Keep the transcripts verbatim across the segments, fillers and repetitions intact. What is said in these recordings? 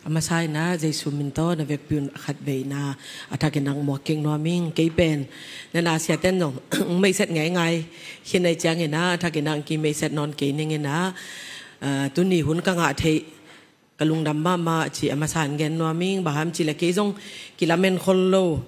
A masa in ah Jesu min tawh na vekpi un a khatvei in ah a thak in ah muak kik nuam ing. Kei pen na na siaten zong meiset ngeingai khin ahih ciangin ah a thak in ah ki meiset nawn kei ning in ah, ah, tuni hun ka ngah theih ka lungdam mahmah ci a masa in gen nuam ing. Bang hang hiam cih leh kei zong kilamen khol lo.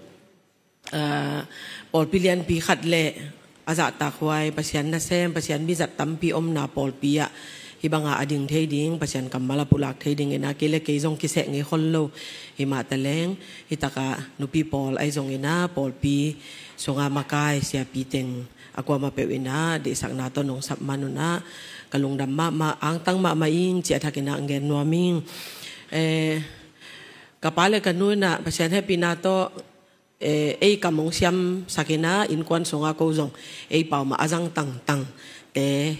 Ah, pawlpi lianpi khat le a zahtakhuai Pasian nasem, Pasian mizat tampi omna pawlpi ah hih banga a ding thei ding, Pasian kammal a pulak thei ding in ah kei le kei zong kiseh ngei khol lo. Himah taleng hih takah nupi pawl ahi zongin ah pawlpi sunga makai siapi teng a kuamah peuh in ah deihsakna tawh nong sap man un ah ka lungdam mahmah, angtang mahmah ing ci a thak in ah gen nuam ing. Eh, ka pa le ka nu in ah Pasian hehpihna tawh eh, ei kam hong siamsak in ah innkuan sungah ko zong ei pau mah a zang tangtang te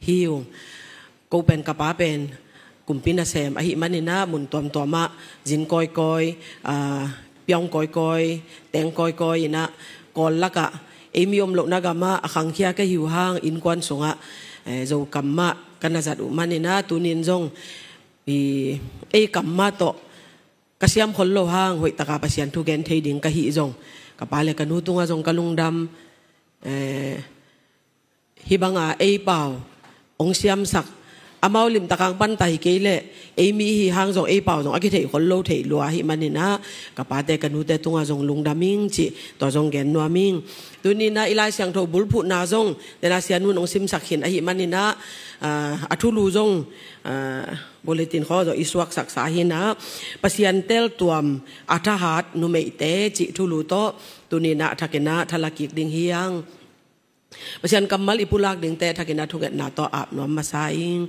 hi ung. Ko pen ka pa pen kumpi nasem ahih manin ah mun tuamtuam ah zin kawikawi, ah, piaung kawikawi, teng kawikawi in ah Kawl lakah ei mi om lohna gamah a khangkhia ka hi uh hang innkuan sungah, eh, Zo kam mah ka na zat uh manin ah tuni in zong i ei kam mah tawh ka siam khol lo hang hoih taka Pasian thu gen thei ding ka hih zong ka pa le ka nu tungah zong ka lungdam. Eh, hih banga ei pau hong siamsak, amau limtak hang panta hi kei leh ei mi hi hang zong ei pau zong a kithei khol lo thei lua ahih manin ah ka pate ka nute tungah zong lungdam ing ci tua zong gen nuam ing. Tuni in ah i Lai Siangtho bulphuhna zong den a sianun hong simsak khin ahih manin ah, ah, a thulu zong, ah, bulletin khawng zong i suaksaksa hi in ah Pasian teltuam a thahat numeite cih thulu tawh tuni in ah a thak in ah thala kik ding hi hang. Pasian kammal i pulak dingte a thak in ah thungetna tawh ap nuam masa ing.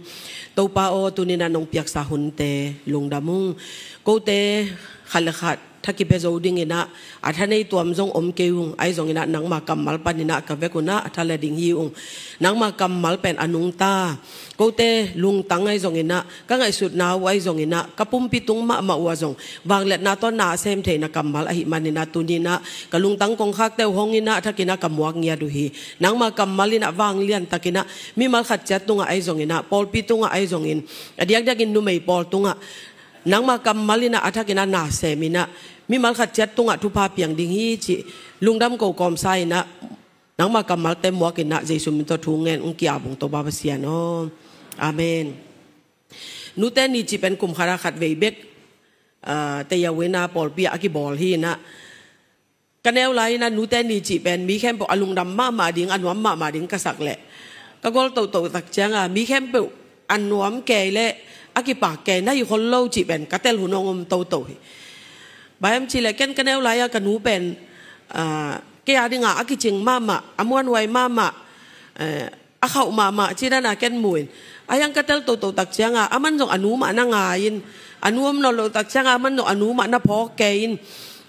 Topa aw, tuni in ah nong piaksa hunte lungdam ung. Kote khat le khat tha kipia zo ding in ah a tha nei tuam zong om kei ung. Ahi zongin ah nangma kammal panin ah ka vek un ah a thala ding hi ung. Nangma kammal pen a nungta, kote lungtang ahi zongin ah ka ngaihsutna uh ahi zongin ah ka pumpi tung mahmah uh ah zong vangliatna tawh na a sem theihna kammal ahih manin ah tuni in ah ka lungtang kongkhakte uh hong in ah a thak in ah ka muak ngiat uh hi. Nangma kammal in ah vanglian tak in ah mimal khat ciat tungah ahi zongin ah pawlpi tungah ahi zongin a diakdiakin numei pawl tungah nangma kammal in ah a thak in ah na sem in ah mimal khat ciat tungah thupha piang ding hi cih lungdam ko kawmsa in ah nangma kammalte muak in ah Jesu min tawh thu ngen ung. Ki-ap ung Topa Pasian aw. Amen. Nute ni cih pen kum khat ah khatvei bek, ah, tei a uh in ah pawlpi ah a kibawl hi in ah ka neu lai in ah nute ni cih pen mi khempeuh a lungdam mahmah ding, a nuam mahmah ding ka sak leh ka gol tohtoh tak ciangah mi khempeuh a nuam kei leh a kipak kei na hi khol lo cih pen ka tel hun hong om toto hi. Bang hang hiam cih leh ken ka neu lai ah ka nu pen, ah, kei a dingah a kicing mahmah, a muanhuai mahmah, eh, a khauh mahmah cih dan a ken mu in. A hiang ka tel toto tak ciangah aman zong a nu mah na ngai in, a nu om nawn loh tak ciangah aman zong a nu mah na phawk kei in.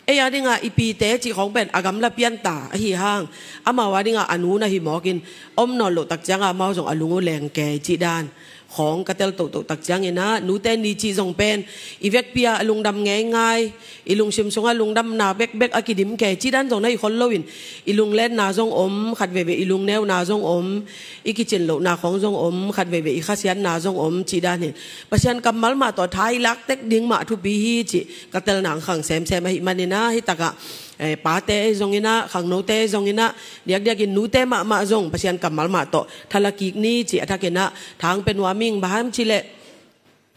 Ei a dingah i pite cih khawng pen a gamla pianta ahi hang amau a dingah a nu na hi mawk in, om nawn loh tak ciangah amau zong a lung uh leng kei cih dan khawng ka tel toto tak ciangin ah nute ni cih zong pen i vekpi ah a lungdam ngeingai, i lungsim sungah lungdamna bekbek a kidim kei cih dan zong na hi khol lo in, i lunglenna zong om, khat veivei i lungneuna zong om, i kicin lohna khawng zong om, khat veivei i khasiatna zong om cih dan hi. Pasian kammal mah tawh tha i lak tek ding mah thupi hi cih ka telna hong khang semsem ahih manin ah hih takah, eh, pate ahi zongin ah, khangnote ahi zongin ah, diakdiakin nute mahmah zong Pasian kammal mah tawh thala kik ni cih a thak in ah tha hong pia nuam ing. Bang hang hiam cih leh,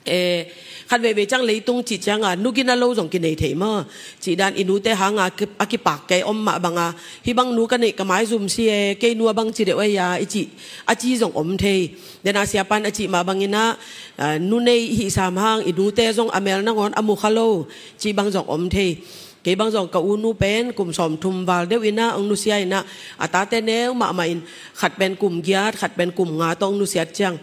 eh, khat veivei ciang leitung cih ciangah nu gina lo zong kinei thei maw? Cih dan i nute hanga ki-, a kipak kei om mah banga hih bang nu ka neih ka maizum si e, kei nu a bang ci deuh ei a i cih, a ci zong om thei. Den a siapan a cih mah bangin ah, ah, nu nei hih sam hang i nute zong a mel nangawn a mu kha lo cih bang zong om thei. Kei bang zong ka u nu pen kum sawmthum val deuh in ah hong nusia in ah a tate neu mahmah in, khat pen kum giat, khat pen kum nga tawh hong nusiat ciang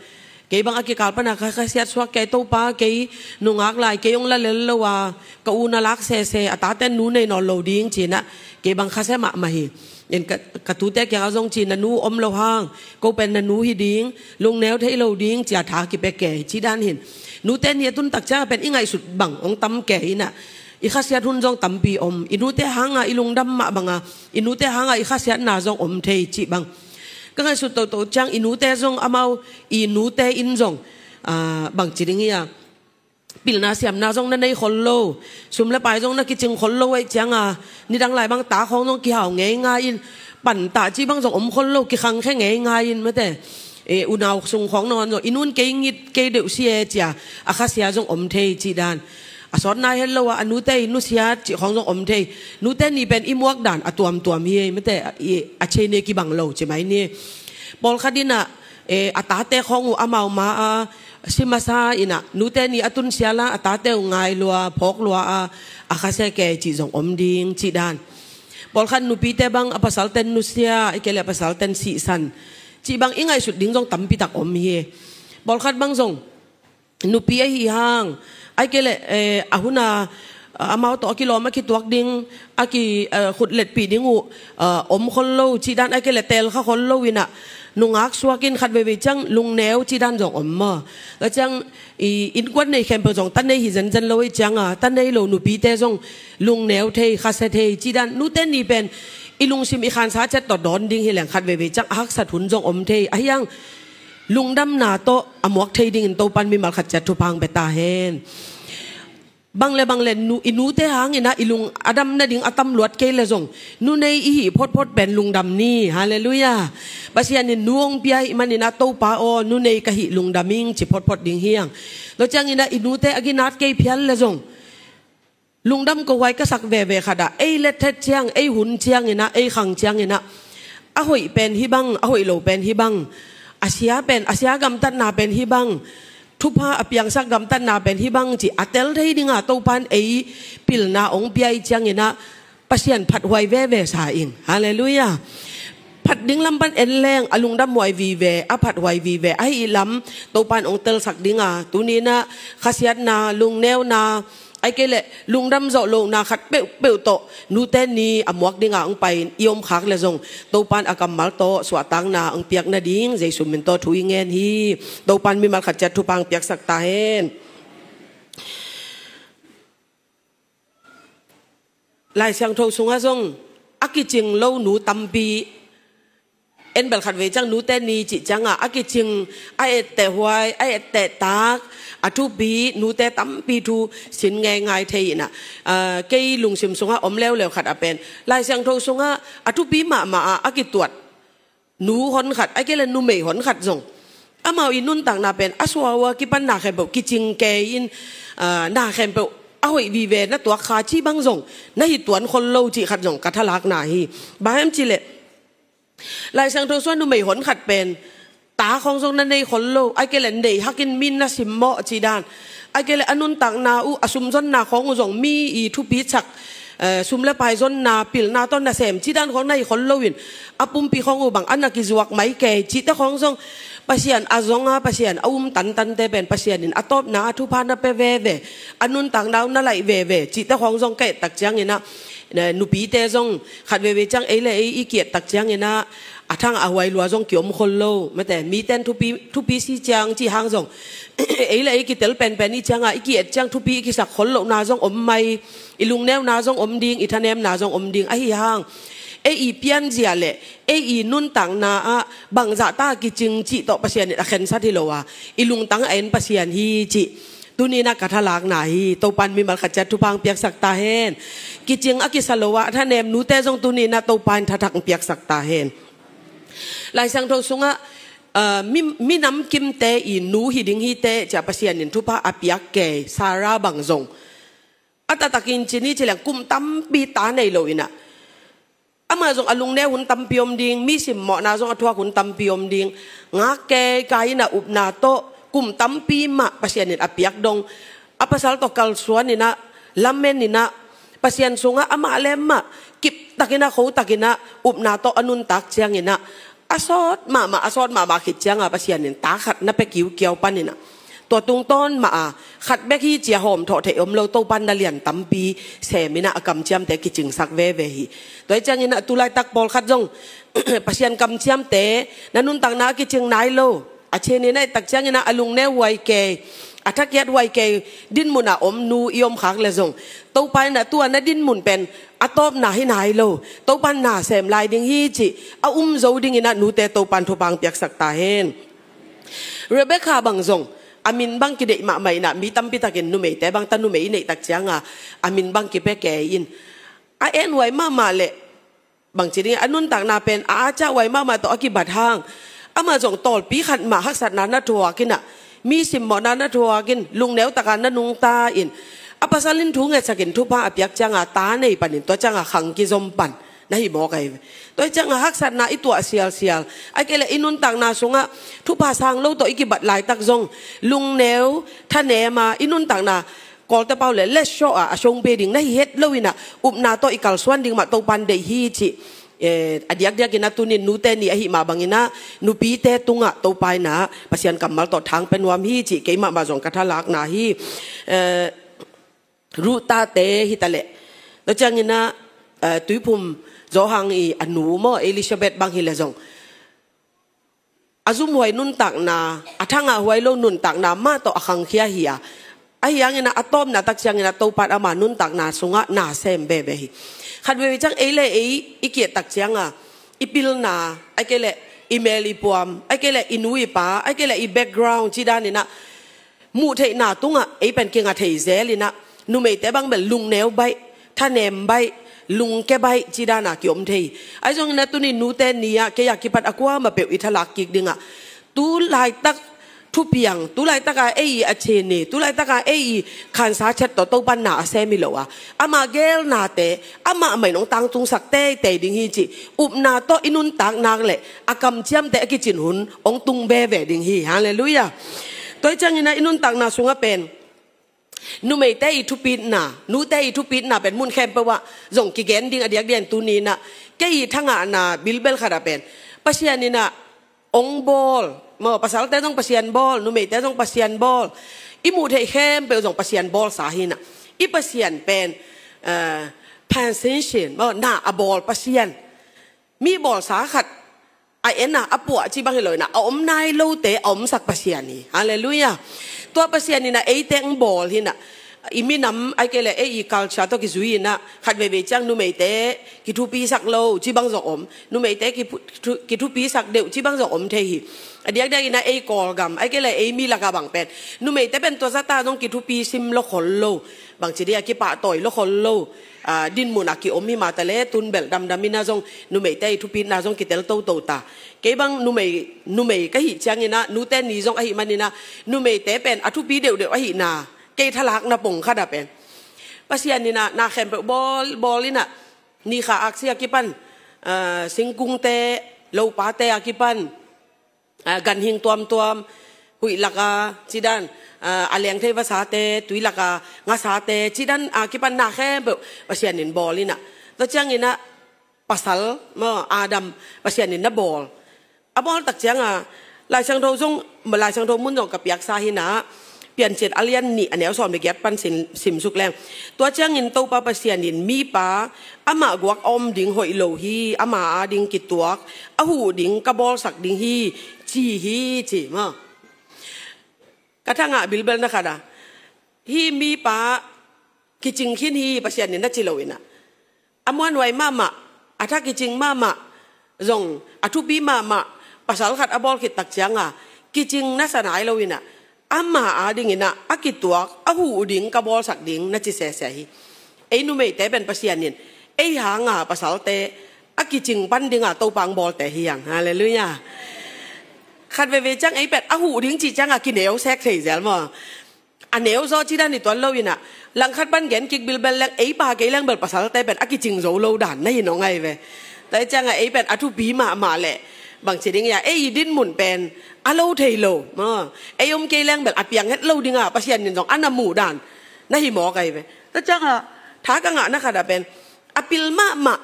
kei bang a kikal pana ka khasiat suak kei, Topa kei nungak lai, kei hong la lel lo a ka u na lak sese, a taten nu nei nawn lo ding ci in ah kei bang khasia mahmah hi. In ka, ka tute kiangah zong ci, na nu om lo hang ko pen na nu hi ding, lungneu thei lo ding ci a tha kipia kei cih dan hi. Nute ni a tun tak ciangah pen i ngaihsut bang hong tam kei in ah i khasiat hun zong tampi om. I nute hanga i lungdam mah banga i nute hanga i khasiatna zong om thei cih bang ka ngaihsut toto ciang i nute zong amau i nute in zong, ah, bang ci ding hi a, Pilna siamna zong na nei khol lo, sum le pai zong na kicing khol lo ahih cianga, nidang lai bang ta khawng zong kihau ngeingai in, pantah cih bang zong om khol lo, kikhangkhia ngeingai in mate. E, unau sung khawng nangawn zong i nun kei ngit kei deuh si e cia a khasia zong om thei cih dan. A sawt nai het lo a, a nute i nusiat cih khawng zong om thei. Nute ni pen i muak dan a tuamtuam hi ei mate, i, a cheine kibang lo ci mai ni. Pawlkhat in ah, e, a tate khawng uh amau ma a si masa in ah, nute ni a tunsial a, a tate uh ngai lua, phawk lua a, a khasia kei cih zong om ding cih dan. Pawlkhat nupite bang a pasalten nusia, ahih kei leh a pasalten sihsan cih bang i ngaihsut ding zong tampitak om hi. Pawlkhat bang zong nupi ahi hang, ahih kei leh, eh, a hun a, amau tawh a kilawm a kituak ding, a ki, eh, khutletpih ding uh, eh, om khol lo cih dan, ahih kei leh teelkha khol lo in ah, nungak suak in khat veivei ciang lungneu cih dan zong om maw. Tua ciang i innkuan nei khempeuh zong ta nei hi zenzen lo ahih cianga, ta nei lo nupite zong lungneu thei, khasia thei cih dan. Nute ni pen i lungsim i khansa ciat tawh dawn ding hi leng khat veivei ciang a haksat hun zong om thei. Ahi hang lungdamna tawh a muak thei dingin Topan mimal khat ciat thupha hong pia ta hen. Bang le bang le nu, i nute hangin ah i lung a dam nading a tam luat kei leh zong, nu nei i hih photphot pen lungdam ni. Halleluiah. Pasian in nu hong pia ahih manin ah, Topa aw, nu nei ka hih, lungdam ing ci photphot ding hi hang. Tua ciangin ah i nute a ginat kei phial leh zong, lungdam kohuai ka sak veve khat ah, ei let het ciang, ei hun ciangin ah, ei khang ciangin ah, a hoih pen hih bang, a hoih lo pen hih bang, a sia pen, a sia gamtatna pen hih bang, thupha a piangsak gamtatna pen hih bang ci a tel thei dinga Topan ei pilna hong pia ahih ciangin ah, Pasian phathuai veve sa ing. Halleluiah. Phat ding lam pan en leng a lungdam huai vive, a phathuai vive ahih lam Topan hong telsak dinga, tuni in ah khasiatna, lungneuna, ahih kei leh lungdam zawh lohna khat peuhpeuh tawh nute ni a muak dinga hong pai in i om khak leh zong, Topan a kammal tawh suahtakna hong piak nading Jesu min tawh thu i ngen hi. Topan mimal khat ciat thupha hong piaksak ta hen. Lai Siangtho sungah zong a kicing lo nu tampi, en bel khat vei ciang nute ni cih ciangah a kicing, a etteh huai, a etteh tak, a thupi nute tampi thu sin ngeingai thei in ah, ah, kei lungsim sungah om leuleu khat a pen, Lai Siangtho sungah a thupi mahmah ah a kituat nu honkhat, ahih kei leh numei honkhat zong, amau i nuntakna pen a suau a kipan na khempeuh kicing kei in, ah, na khempeuh a hoih vive na tuak kha cih bang zong na hi tuan khol lo cih khat zong ka thalakna hi. Bang hiam cih leh Lai Siangtho sungah numei honkhat pen ta khawng zong na nei khol lo, ahih kei leh nei hakin mi na simmawh cih dan, ahih kei leh a nuntakna uh, a sumzonna khawng uh zong mi i thupi sak, eh, sum le pai zonna, pilna tawh nasem cih dan khawng na hi khol loin, a pumpi khawng uh bang a na kizuak mai kei cihte khawng zong, Pasian a zong a, Pasian a um tantante pen Pasian in a tawpna a thupha na pia veve, a nuntakna uh na laih veve cihte khawng zong ka et tak ciangin ah, eh, nupite zong khat veve ciang ei le ei i ki-et tak ciangin ah, a thang a huai lua zong kiom khol lo. Mate, miten thupi, thupi si ciang cih hang zong ei le ei kitel penpen i ciangah, i ki-et ciang thupi i kisak khol lohna zong om mai, i lungneuna zong om ding, i thanemna zong om ding. Ahi hang ei i pianzia le ei i nuntakna ah bangzah ta kicing cih tawh Pasian in a khensat hi lo a, i lungtang a en Pasian hi cih tuni in ah ka thalakna hi. Topan mimal khat ciat thupha hong piaksak ta hen. Kicing a kisa lo a, a thanem nute zong tuni in ah Topan thathak hong piaksak ta hen. Lai Siangtho sungah, ah, mi, minam kimte i nu hi ding hi teh ci-a Pasian in thupha a piak kei Sarah bang zong, a taktakin ci ni ci leng kum tampi ta nei lo in ah, amah zong a lungneu hun tampi om ding, mi simmawhna zong a thuak hun tampi om ding, ngak kei kai in ah upna tawh kum tampi mah Pasian in a piak dong, a pasal tawh kalsuan in ah, lamen in ah, Pasian sungah amah le amah kiptakin ah, khotakin ah upna tawh a nuntak ciangin ah, a sawt mahmah, a sawt mahmah khit ciangah Pasian in ta khat na pia kiukiau panin ah, tua tungtawn mah a khat bek hi ci-a hawmthawh theih om lo, Topan na lian tampi sem in ah a kamciamte kicingsak veve hi. Tua hi ciangin ah tulaitak pawlkhat zong Pasian kamciamte na nuntakna a kicing nai lo, a chin in ah i tak ciangin ah a lungneu huai kei, a thakiat huai kei dinmun ah om nu i om khak leh zong, Topa in ah tua na dinmun pen a tawpna hi nai lo, Topan na sem lai ding hi cih a um zo dingin ah nute Topan thupha hong piaksak ta hen. Rebekah bang zong a min bang kideih mahmah in ah, mi tampi takin numeite bang ta numei i neih tak cianga a min bang kipia kei in. A en huai mahmah leh bangci ding, a nuntakna pen a a ciah huai mahmah tawh a kibat hang, amah zong tawlpi khat mah haksatna na thuak in ah, mi simmawhna na thuak in, lungneu taka na nungta in, a pasal in thu ngetsak in thupha a piak cianga ta nei panin tua cianga khang kizom pan na hi mawk ahi ve. Tua hi cianga haksatna i tuah sialsial, ahih kei leh i nuntakna sungah thupha sang lo tawh i kibat laitak zong lungneu thanem a i nuntakna Kawlte pau le less show a a songpe ding na hi het lo in ah, upna tawh i kalsuan ding mah Topan deih hi cih. Eh, a diakdiak in ah tunin nute ni ahih mah bangin ah nupite tungah Topa in ah Pasian kammal tawh thang pia nuam hi cih keimah mah zong ka thalakna hi. Eh, Ruth tate hi ta leh, tua ciangin ah, eh, Tuiphum Zohang i a nu maw, Elizabeth bang hi leh zong a zumhuai nuntakna, a thangah huai lo nuntakna mah tawh a khangkhia hi a. Ahi hangin ah a tawpna tak ciangin ah Topan ama nuntakna sungah na sem veve hi. Khat veve ciang ei le ei i kiat tak cianga i pilna, ahih kei leh i mel i puam, ahih kei leh i nu i pa, ahih kei leh i background cih danin ah muh theihna tungah ei pen kinga thei zel in ah, numeite bang bel lungneu baih, thanem baih, lungke baih cih dana kiom thei. Ahi zongin ah tuni nute ni ah kei a kipat a kuamah peuh i thalak kik dingah, tu laitak thupiang, tu laitaka ei i a cheni, tu laitaka ei i khansa chet tawh Topan na a sem hi lo a, ama gelnate amah mah in hong tangtungsak teitei ding hi cih upna tawh i nuntak nak leh a kamciamte a kicin hun hong tung veve ding hi. Halleluiah. Tua hi ciangin ah i nuntakna sungah pen numeite i thupitna, nute i thupitna pen mun khempeuh ah zong kigen ding a diakdiak in tuni in ah kei i thangahna bilbel khat ah pen Pasian in ah hong bawl maw, pasalte zong Pasian bawl, numeite zong Pasian bawl, i muh theih khempeuh zong Pasian bawlsa hi in ah, i Pasian pen, eh, Pasian maw, na a bawl Pasian. Mi bawlsa khat a en a, a puah cih bang hi lo in ah, a om nai lote a omsak Pasian hi. Halleluiah. Tua Pasian in ah eite hong bawl hi in ah, i minam ahih kei leh ei i culture tawh kizui in ah khat veivei ciang numeite kithupisak lo cih bang zong om, numeite kithu-, kithupisak deuh cih bang zong om thei hi. A diakdiak in ah ei Kawlgam ahih kei leh ei mi lakah bang pen numeite pen tua zata zong kithupi sim lo khol lo, bangci ding a kipahtawi lo khol lo, ah, dinmun a kiom hi mah ta leh, tun bel damdam in ah zong numeite i thupitna zong kitel toto ta. Kei bang numei, numei ka hih ciangin ah, nute ni zong ahih manin ah, numeite pen a thupi deuhdeuh ahihna kei thalakna pong khat ah pen Pasian in ah na khempeuh bawl, bawl in ah, nikha aksi a kipan, ah, singkungte, lopate a kipan, ah, ganhing tuamtuam, huih laka cih dan, ah, a lengthei vasate, tui laka ngasate cih dan a kipan na khempeuh Pasian in bawl in ah, tua ciangin ah pasal maw, Adam, Pasian in na bawl. A bawl tak cianga Lai Siangtho zong, Lai Siangtho mun zong ka piaksa hi in ah, Piancil a lian nih a neu sawm le giat pan sim, simsuk leng. Tua ciangin Topa Pasian in mipa amah guak a om ding hoih lo hi, ama ading kituak a huh ding ka bawlsak ding hi, ci hi, ci maw. Ka thangah bilbelna khat ah, hih mipa kicing khin hi Pasian in na ci lo in ah, a muanhuai mahmah, a tha kicing mahmah, zong a thupi mahmah pasal khat a bawl khit tak cianga kicing na sa nai lo in ah, ama ading in ah a kituak a huh ding ka bawlsak ding na ci sese hi. Ei numeite pen Pasian in ei hanga pasalte a kicing pan dinga Topa hong bawlte hi hang. Halleluiah. Khat veivei ciang ei pen a huh ding cih cianga kineu sek thei zel maw. A neu zaw cih dan hi tuan lo in ah, langkhat pan gen kik bilbel leng, ei pa kei leng bel pasalte pen a kicing zo lo dan na hi nong ahi ve. Tua hi cianga ei pen a thupi mahmah leh, bangci ding ia, ei i dinmun pen a lo thei lo maw, ei om kei leng bel a piang het lo dinga Pasian in zong a na muh dan na hi mawk ahi ve. Tua cianga tha ka ngahna khat ah pen a pil mahmah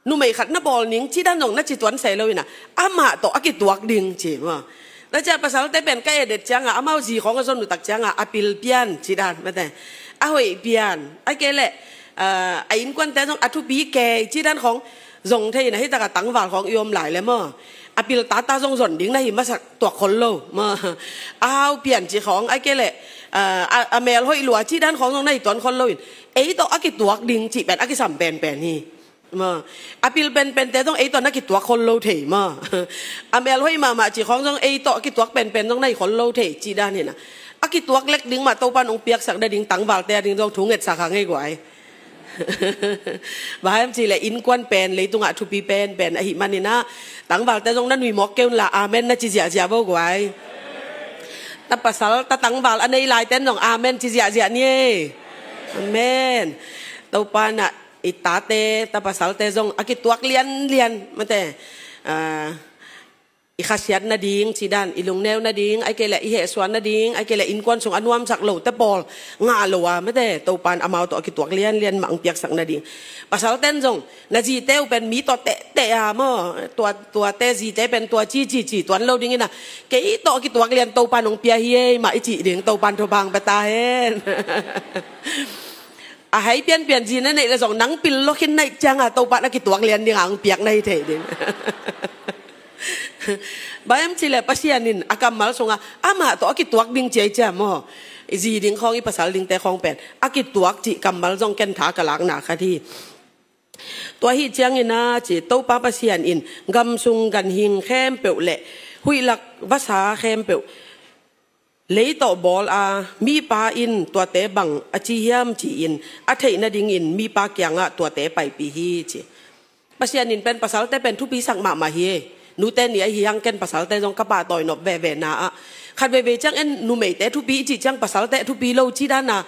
numei khat na bawl ning cih dan zong na ci tuan se lo in ah, amah tawh a kituak ding ci maw. Tua ciah pasalte pen ka edet cianga amau zi khawng a zon uh tak cianga a pil pian cih dan mate, a hoih pian, ahih kei leh, ah, a innkuante zong a thupi kei cih dan khawng zong thei in ah, hih takah tangval khawng i om lai le maw, a pil tata zong zon ding na hi masak tuak khol lo maw. A hau pian cih khawng, ahih kei leh, ah, a, a mel hoih lua cih dan khawng zong na hi tuan khol lo in, ei tawh a kituak ding cih pen a kisam penpen hi. Maw, a pil penpente zong ei tawh na kituak khol lo thei maw. A mel hoih mahmah cih khawng zong ei tawh a kituak penpen zong na hi khol lo thei cih dan hi in ah. A kituak lek ding mah Topan hong piaksak nading tangvalte a ding zong thu ngetsak hang ei guai. Bang hiam cih leh innkuan pen leitungah thupi penpen ahih manin ah, tangvalte zong na nui mawk kei un la amen na ci ziahziah vo guai. Ta pasal ta tangval a nei laiten zong amen ci ziahziah ni ei. Amen. Topan ah i tate ta pasalte zong a kituak lianlian mate, ah, i khasiat nading cih dan, i lungneu nading, ahih kei leh i hehsuan nading, ahih kei leh innkuan sung a nuamsak lote pawl ngah lo a mate, Topan amau tawh a kituak lianlian mah hong piaksak nading. Pasalten zong na zite uh pen mi tawh tehteh a maw, tua, tuate zite pen tua ci ci ci tuan lo dingin ah, kei tawh a kituak lian Topan hong pia hi ei mah i cih ding, Topan thupha hong pia ta hen. A hai pianpian zi na neih leh zong nang pil lo khin na hih ciangah Topan a kituak lian dingah hong piak na hi thei ding. Bang hiam cih leh Pasian in a kammal sungah amah tawh a kituak ding ci a hih ciang maw, i zi ding khawng, i pasal dingte khawng pen a kituak cih kammal zong ken tha ka lakna khat hi. Tua ahih ciangin ah ci, Topa Pasian in gam sung ganhing khempeuh leh huihlak vasa khempeuh lei tawh bawl a, mipa in tuate bang a ci hiam ci-in a theih nadingin mipa kiangah tuate paipih hi ci. Pasian in pen pasalte pen thupisak mahmah hi. Nute ni ahi hang ken pasalte zong ka pahtawi nop veve na ah, khat veivei ciang en numeite thupi i cih ciang pasalte thupi lo cih dan a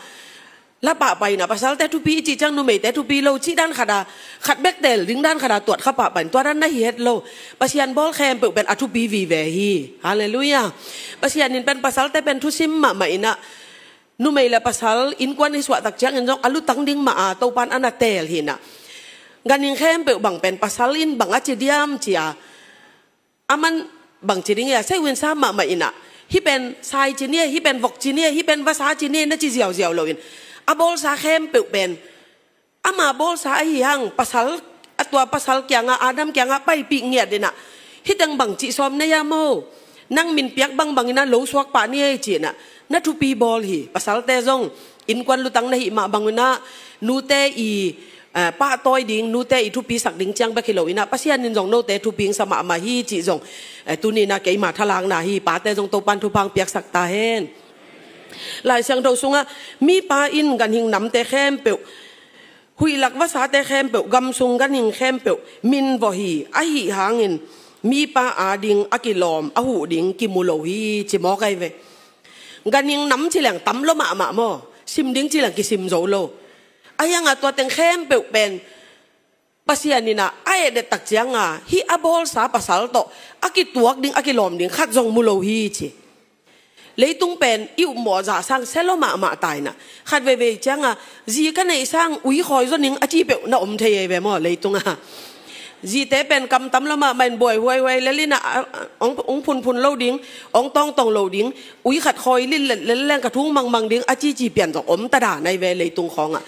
la pahpah in ah, pasalte thupi i cih ciang numeite thupi lo cih dan khat a, khat bek tel ding dan khat a tuat kha pahpah in, tua dan na hi het lo. Pasian bawl khempeuh pen a thupi vive hi. Halleluiah. Pasian in pen pasalte pen thusim mahmah in ah, numei le pasal innkuan i suahtak ciangin zong a lutang ding mah a Topan a na teel hi in ah, ganhing khempeuh bang pen pasal in bang a ci diam ci a, a man bang ci ding hia, sei uh in sa mahmah in ah, hih pen sai ci ni ei, hih pen vok ci ni ei, hih pen vasa ci ni ei na ci ziauziau loin, a bawlsa khempeuh pen ama bawlsa ahi hang pasal, a tua pasal kiangah, Adam kiangah paipih ngiat in ah, hih teng bang cih sawm na hiam aw, nang min piak bangbang in ah lo suak pah ni ei ci in ah, na thupi bawl hi. Pasalte zong innkuan lutang na hih mah bang in ah, nute i, eh, pahtawi ding, nute i thupisak ding ciang bek hi lo in ah, Pasian in zong note thupi hong sa mahmah hi cih zong, eh, tuni in ah keima thalakna hi. Pate zong Topan thupha hong piaksak ta hen. Lai Siangtho sungah mipa in ganhing namte khempeuh, huihlak vasate khempeuh, gam sung ganhing khempeuh minvawh hi, ahi hangin mipa ading a kilawm a huh ding kimu lo hi ci mawk ahi ve. Ganhing nam ci leng tam lo mahmah maw, sim ding ci leng kisim zo lo. Ahi hangah tua teng khempeuh pen Pasian in ah a et det tak cianga hih a bawlsa pasal tawh a kituak ding, a kilawm ding khat zong mu lo hi ci. Leitung pen i upmawh zah sang sia lo mahmah ta in ah, khat veivei cianga zi ka neih sang ui khawi zaw ning a ci peuh na om thei ei ve maw leitungah. Zite pen kam tam lo mahmah in buai huaihuai lel in ah, a, a, ong, ong phunphun lo ding, ong tawngtawng lo ding, ui khat khawi lillet lel leng ka thung mangmang ding a cici pian zong om ta dan ahi ve leitung khawngah.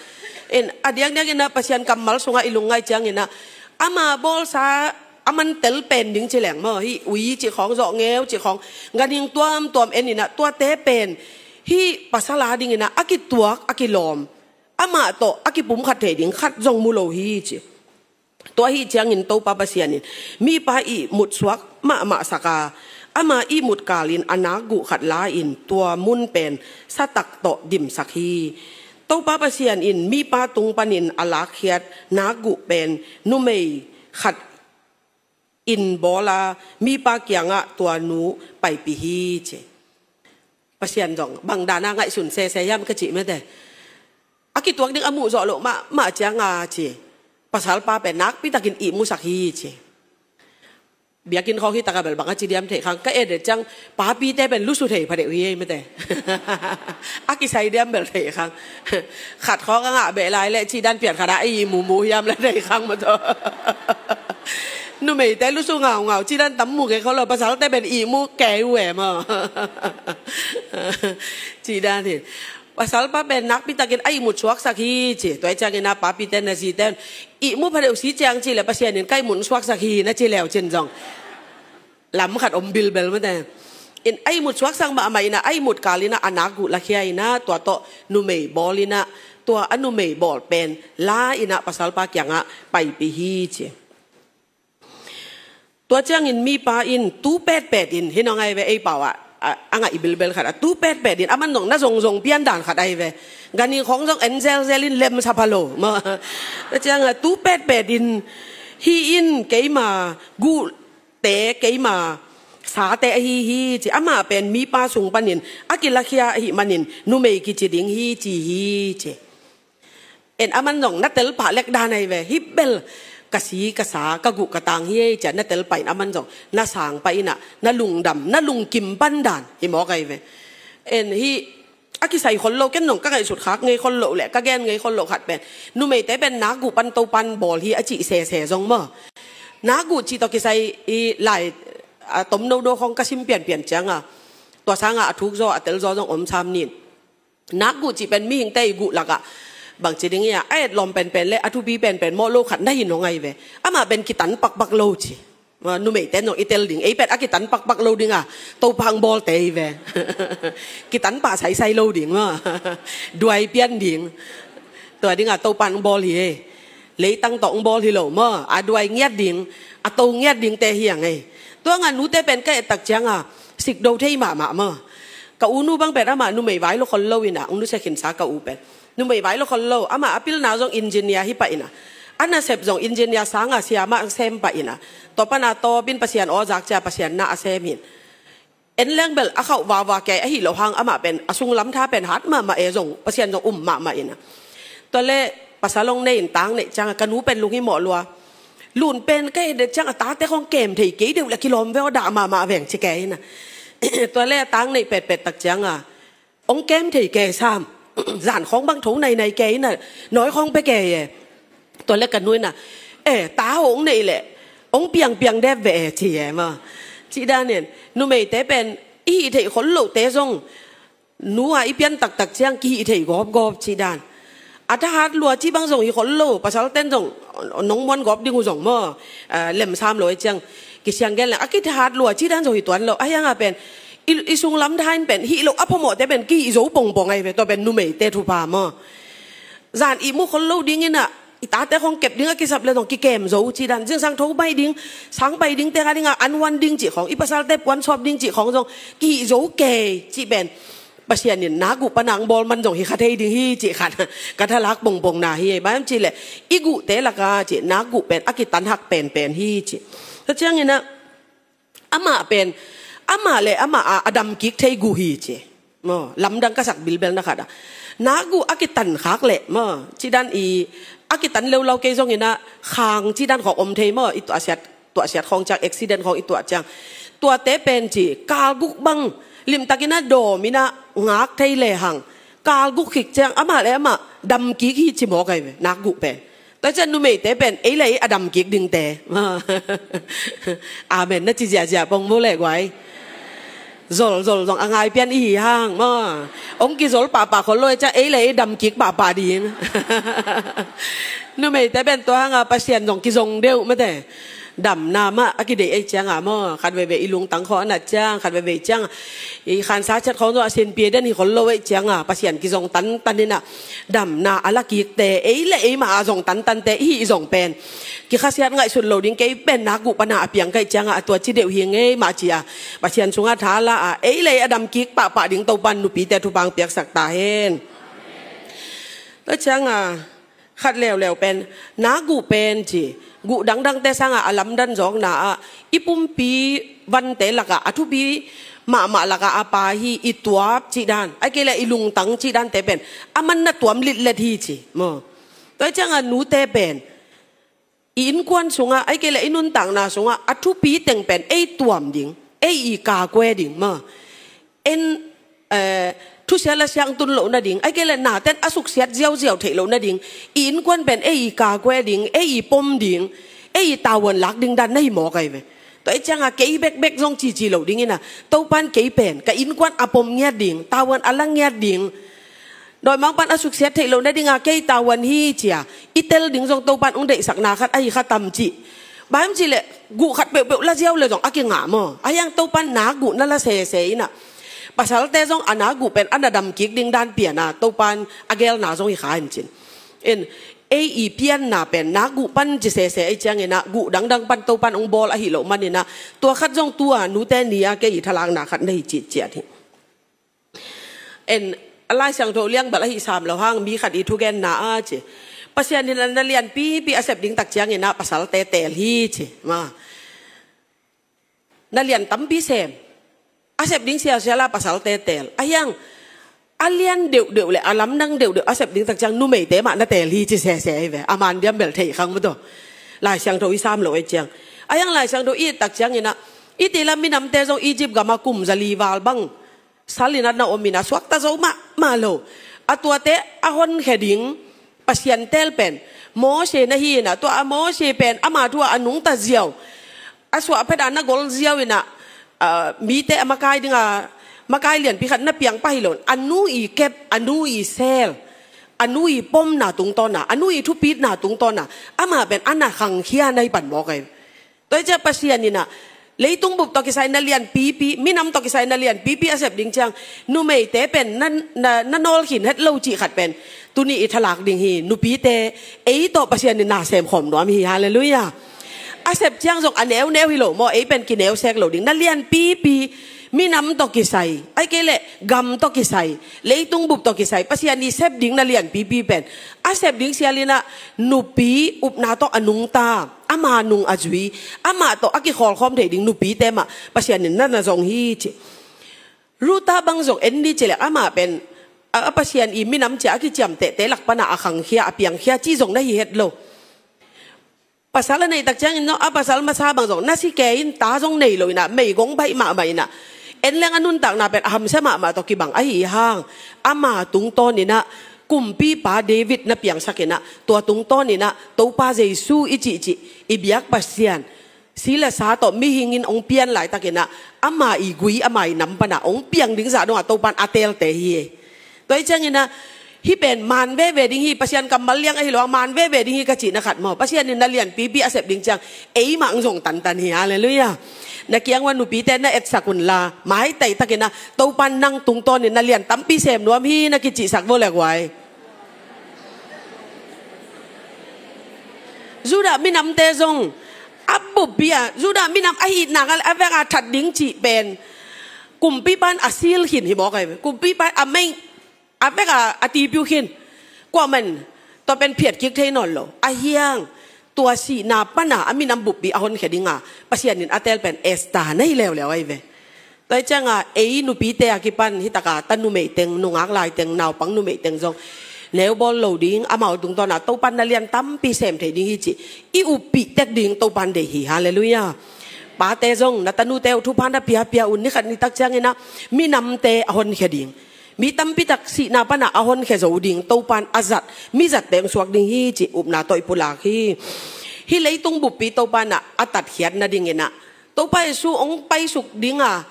In a diakdiak in ah Pasian kammal sungah i lungngaih ciangin ah, ama bawlsa a man tel pen ding ci leng maw, hih ui cih khawng, zawhngeu cih khawng, ganhing tuamtuam en in ah, tuate pen hih pasal ading in ah a kituak, a kilawm, amah tawh a kipumkhat thei ding khat zong mu lo hi ci. Tua ahih ciangin Topa Pasian in mipa ihmut suak mahmah sak a, ama ihmut kalin a nakguh khat la-in tua mun pen satak tawh dimsak hi. Topa Pasian in mipa tung panin a lakkhiat nakguh pen numei khat in bawl a, mipa kiangah tua nu paipih hi ci. Pasian zong bang dana ngaihsun sese hiam ka cih mete. A kituak ding a muh zawh loh mahmah cianga ci, pasalpa pen nakpitakin ihmusak hi ci. Biakinn khawng hi taka bel bang a ci diam theih khang, ka et det ciang papite pen lusu thei phadeuh hi ei mete. A kisai diam bel theih khang. Khat khawng a ngah beh lai leh cih dan pian khat a ihmu mu hiam la theih khang mataw. Numeite lusu ngaungau cih dan tam mu kei kholo, pasalte pen ihmu kei uh e maw. Cih dan hi. Pasalpa pen nakpitakin a ihmut suaksak hi ci. Tua hi ciangin a papite na zite un ihmu phadeuh si ciang ci le Pasian in ka ihmut suaksak hi na ci leu cin zong lam khat om bilbel mate. In a ihmut suaksak mahmah in a, a ihmut kal in a, a nakguh lakhia in a, tua tawh numei bawl in a, tua a numei bawl pen la in a pasalpa kiangah paipih hi ci. Tua ciangin mipa in tu petpet in, hi nong ai ve ei pau ah, a, a ngaih bilbel khat a, tu petpet in, aman zong na zongzong pian dan khat ahi ve. Ganhing khawng zong en zelzel in lem sa pha lo. Maw, tua ciang a, tu petpet in, hih in keima guhte, keima sate ahi hi ci. Amah pen mipa sung panin a kilakhia ahih manin numei kici ding hi ci hi ci. En, aman zong na telpah lek dan ahi ve. Hih bel ka si ka sa, ka guh ka tang hi ei ci a na telpah in, aman zong na sang pah in a, na lungdam, na lungkim pan dan hi mawk ahi ve. En, hih a kisai khol lo, ken zong ka ngaihsut khak ngei khol lo leh ka gen ngei khol lo khat pen, numeite pen nakguh pan Topan bawl hi a cih sese zong maw, nakguh cih tawh kisai i lai a tom nono khawng ka sim pianpian ciang a, tua sang a a thuk zaw a tel zaw zong om sam ning. Nakguh cih pen mihingte i guh lakah bangci ding hi a, a etlawm penpen le a thupi penpen mawh lo khat na hi nong ahi ve. Amah pen kitan pakpak lo ci. Numeite zong i tel ding, ei pen a kitan pakpak lo ding a, Topa hong bawlte hi ve. Kitan pah saisai lo ding maw. Duai pian ding. Tua ding a Topa hong bawl hi ei. Leitang tawh hong bawl hi lo maw. A duai ngiat ding, a to ngiat dingte hi ang ei. Tua nga nute pen ka et tak ciang a, sikdo thei mahmah maw. Ka u nu bang pen amah numei vai lo khol lo in a, hong nusia khinsa ka u pen. Numei vai lo khol lo, amah a pilna zong engineer hi pah in a, a nasep zong engineer sang a siamah hong sem pah in a, tua pan a tawp in Pasian aw zak cia Pasian na a sem hi in. En leng bel a khauh vava kei ahi lo hang amah pen a sunglam tha pen hat mahmah e zong, Pasian zong um mahmah in a. Tua le pasal hong nei in tang neih ciang a, ka nu pen lunghimawh lua. Lun pen ka et ciang a tate khawng kem thei kei deuh le kilawm ve aw, dah mahmah veng ci kei in a. Tua le a tang neih petpet tak ciang a, hong kem thei kei sam. Zan khawng bang tho nainai kei in a, nawi khawng pia kei e. Tua le ka nu in a, e, ta hong neih leh hong piangpiang dep ve e ci e maw. Cih dan in, numeite pen i hih theih khol lohte zong nu a i pian taktak ciang kihih thei gawpgawp cih dan. A thahat lua cih bang zong hi khol lo, pasal ten zong nong muan gawp ding uh zong maw, a, lemsam lo e ciang, kisiang gen leng a kithahat lua cih dan zong hi tuan lo. A hiang a pen i, i sunglam tha in pen hih lo a phamawhte pen kihih zo pongpong ahi ve, tua pen numeite thupha maw. Zan ihmu khol lo ding in a, i tate khawng kep ding a kisap le zong kikem zo cih dan, zingsang tho bai ding, sang bai ding, teng a ding a an wan ding cih khawng, i pasalte puan sawp ding cih khawng zong kihih zo kei cih pen Pasian in nakguh pan a hong bawl man zong hi kha thei ding hi cih khat ka thalak pongpong na hi. Bang hiam cih leh i guhte lak a cih nakguh pen a kitanhak penpen hi cih. Tua ciang in a, amah pen, amah le amah a, a dam kik thei guh hi ci. Maw, lamdang ka sak bilbel na khat a, nakguh a kitan khak leh maw, cih dan i, a kitan leulau kei zong in a, khang cih dan khawng om thei maw, i tuahsiat, tuahsiat khawng ciang, accident khawng i tuah ciang, tuate pen ci, kal guk bang limtak in a dawm in a ngak thei le hang, kal guk khik ciang amah le amah dam kik hi ci mawk ahi ve, nakguh pen. Tua ciang numeite pen ei le ei a dam kik dingte. Amen na ci ziahziah pong mu le guai. Zolzol zong a ngai pian i hi hang maw. Hong kizol pahpah khol lo e ciang ei le ei dam kik pahpah ding. Numeite pen tua hang a Pasian zong kizong deuh mate. Damna mah a kideih ei ciang a maw, khat veivei i lungtang khawng a nat ciang, khat veivei ciang i khansa ciat khawng zong a sinpia den hi khol lo ei ciang a, Pasian kizong tantan in a, damna a la kikte, ei le ei mah a zong tantante i hih zong pen kikhasiat ngaihsut lo ding, kei pen nakguh pan a a piang ka hih ciang a, a tua ci deuh hi ngei mah ci a, Pasian sungah tha la a, ei le ei a dam kik pahpah ding Topan nupite thupha hong piaksak ta hen. Tua ciang a, khat leuleu pen, nakguh pen ci, guh dangdangte sang a a lamdan zawkna ah, i pumpi vante lak a a thupi mahmah lak a a pha hi, i tuap cih dan, ahih kei leh i lungtang cih dante pen a man na tuam litlet hi ci maw. Tua ciang a nute pen i innkuan sungah, ahih kei leh i nuntakna sungah a thupi teng pen ei tuam ding, ei i kakue ding maw. En, eh, thusia la siangtun loh nading, ahih kei leh nate'n a suksiat ziauziau theih loh nading, i innkuan pen ei i kakue ding, ei i pom ding, ei i tavuan lak ding dan na hi mawk ahi ve. Tua ahih ciang a kei bekbek zong cici loh ding in a, Topan kei pen ka innkuan a pom ngiat ding, tavuan a la ngiat ding, dawimangpa'n a suksiat theih loh nading a kei tavuan hi ci a i tel ding zong Topan hong deihsakna khat ahi kha tam cih. Bang hiam cih leh guh khat peuhpeuh la ziau leh zong a kingah maw. Ahih hang Topan nakguh na la sese in a, pasalte zong a nakguh pen a na dam kik ding dan pian a, Topan a geelna zong hi kha in cin. In, ei i pianna pen nak guh pan ci sese ei ciangin ah, guh dangdang pan Topan hong bawl ahi loh manin ah, tua khat zong tua nute ni-a kei i thalakna khat na hi citciat hi. En, a Lai Siangtho liangbel ahi sam lo hang, mi khat i thugenna a ci, Pasian in a na lianpipi a sep ding tak ciangin ah pasalte teel hi ci. Ma, na lian tampi sem, a sep ding sialsial a pasalte teel. A hiang, a lian deuhdeuh le a lamdang deuhdeuh a sep ding tak ciang numeite mah na teel hi ci sese hi ve. A man diam bel thei khang maw taw. Lai Siangtho i sam lo ei ciang. A hiang Lai Siangtho i et tak ciangin ah, i ti lam minamte zong Egypt gam ah kum za li val bang sal in ah na om in ah, suakta zo mahmah lo. A tuate a honkhia ding Pasian teel pen Mose na hi in ah, tua a Mose pen ama thu ah a nungta ziau, a suahphet ah na gol ziau in ah, ah, mite a makai ding a, makai lianpi khat na piang pah hi lo in, a nu i kep, a nu i sel, a nu i pomna tungtawn a, a nu i thupitna tungtawn a, ama pen a na khangkhia na hi pan mawk ei. Tua hi ciang Pasian in ah, leitung bup tawh kisai na lianpipi, minam tawh kisai na lianpipi a sep ding ciang, numeite pen na, na, na nawlkhin het lo cih khat pen tuni i thalak ding hi. Nupite, ei tawh Pasian in na sem khawm nuam hi. Halleluiah. A sep ciang zong a neuneu hi lo maw, ei pen kineu sek lo ding. Na lianpipi, minam tawh kisai, ahih kei leh gam tawh kisai, leitung bup tawh kisai, Pasian i sep ding na lianpipi pen a sep ding sial in ah, nupi upna tawh a nungta, ama nung a zui, amah tawh a kikhawlkhawm thei ding nupite mah Pasian in na na zong hi ci. Ruta bang zong en ni ci leng, amah pen a, a Pasian i minam ci a a kiciamtehte lak pan a a khangkhia, a piangkhia ci zong na hi het lo. Pasal a neih tak ciangin zong, a pasal masa bang zong na si kei in, ta zong nei lo in ah, meigong baih mahmah in ah, en leng a nuntakna pen a hamsia mahmah tawh kibang ahi hang, ama tungtawn in ah kumpipa David na piangsak in ah, tua tungtawn in ah Topa Jesu i cihcih, i biak Pasian, si le sa tawh mihing in hong pian laitak in ah, ama i gui, ama i nam pan a hong piang ding zah dong a Topan a teelte hi. Tua hi ciangin ah, hih pen man veve ding hi, Pasian kammal liang ahi lo a man veve ding hi ka cihna khat maw, Pasian in na lianpipi a sep ding ciang, ei mah hong zong tantan hi. Halleluiah. Na kiang ua nupite na etsak un la, maitai takin ah, Topan nang tungtawn in na lian tampi sem nuam hi na kicihsak vo le guai. Judah minamte zong a buppi ah, Judah minam a hihna ngal a vek a that ding cih pen kumpipa in a sil khin hi mawk ahi ve. Kumpipa in a mei a vek a, a tipiu khin. Kuaman tua pen phiat kik thei nawn lo. A hiang, tua sihna pan a a minam buppi a honkhia ding a Pasian in a teel pen Esther na hi leuleu ahi ve. Tua hi ciang a, ei nupite a kipan hi tak a, tanu meiteng, nungak laiteng, naupang numeiteng zong neu bawl lo ding, amau tungtawn a Topan na lian tampi sem thei ding hi cih i uppih tek ding Topan deih hi. Halleluiah. Pate zong na tanute uh thupha na piapia un, ni khat ni tak ciangin ah minamte a honkhia ding, mi tampi tak sihna pan a a honkhia zo ding Topan a zat, mi zatte hong suak ding hi cih upna tawh i pulak hi. Hih leitung buppi Topan ah a tatkhiat nading in ah, Topa Jesu hong paisuk ding a,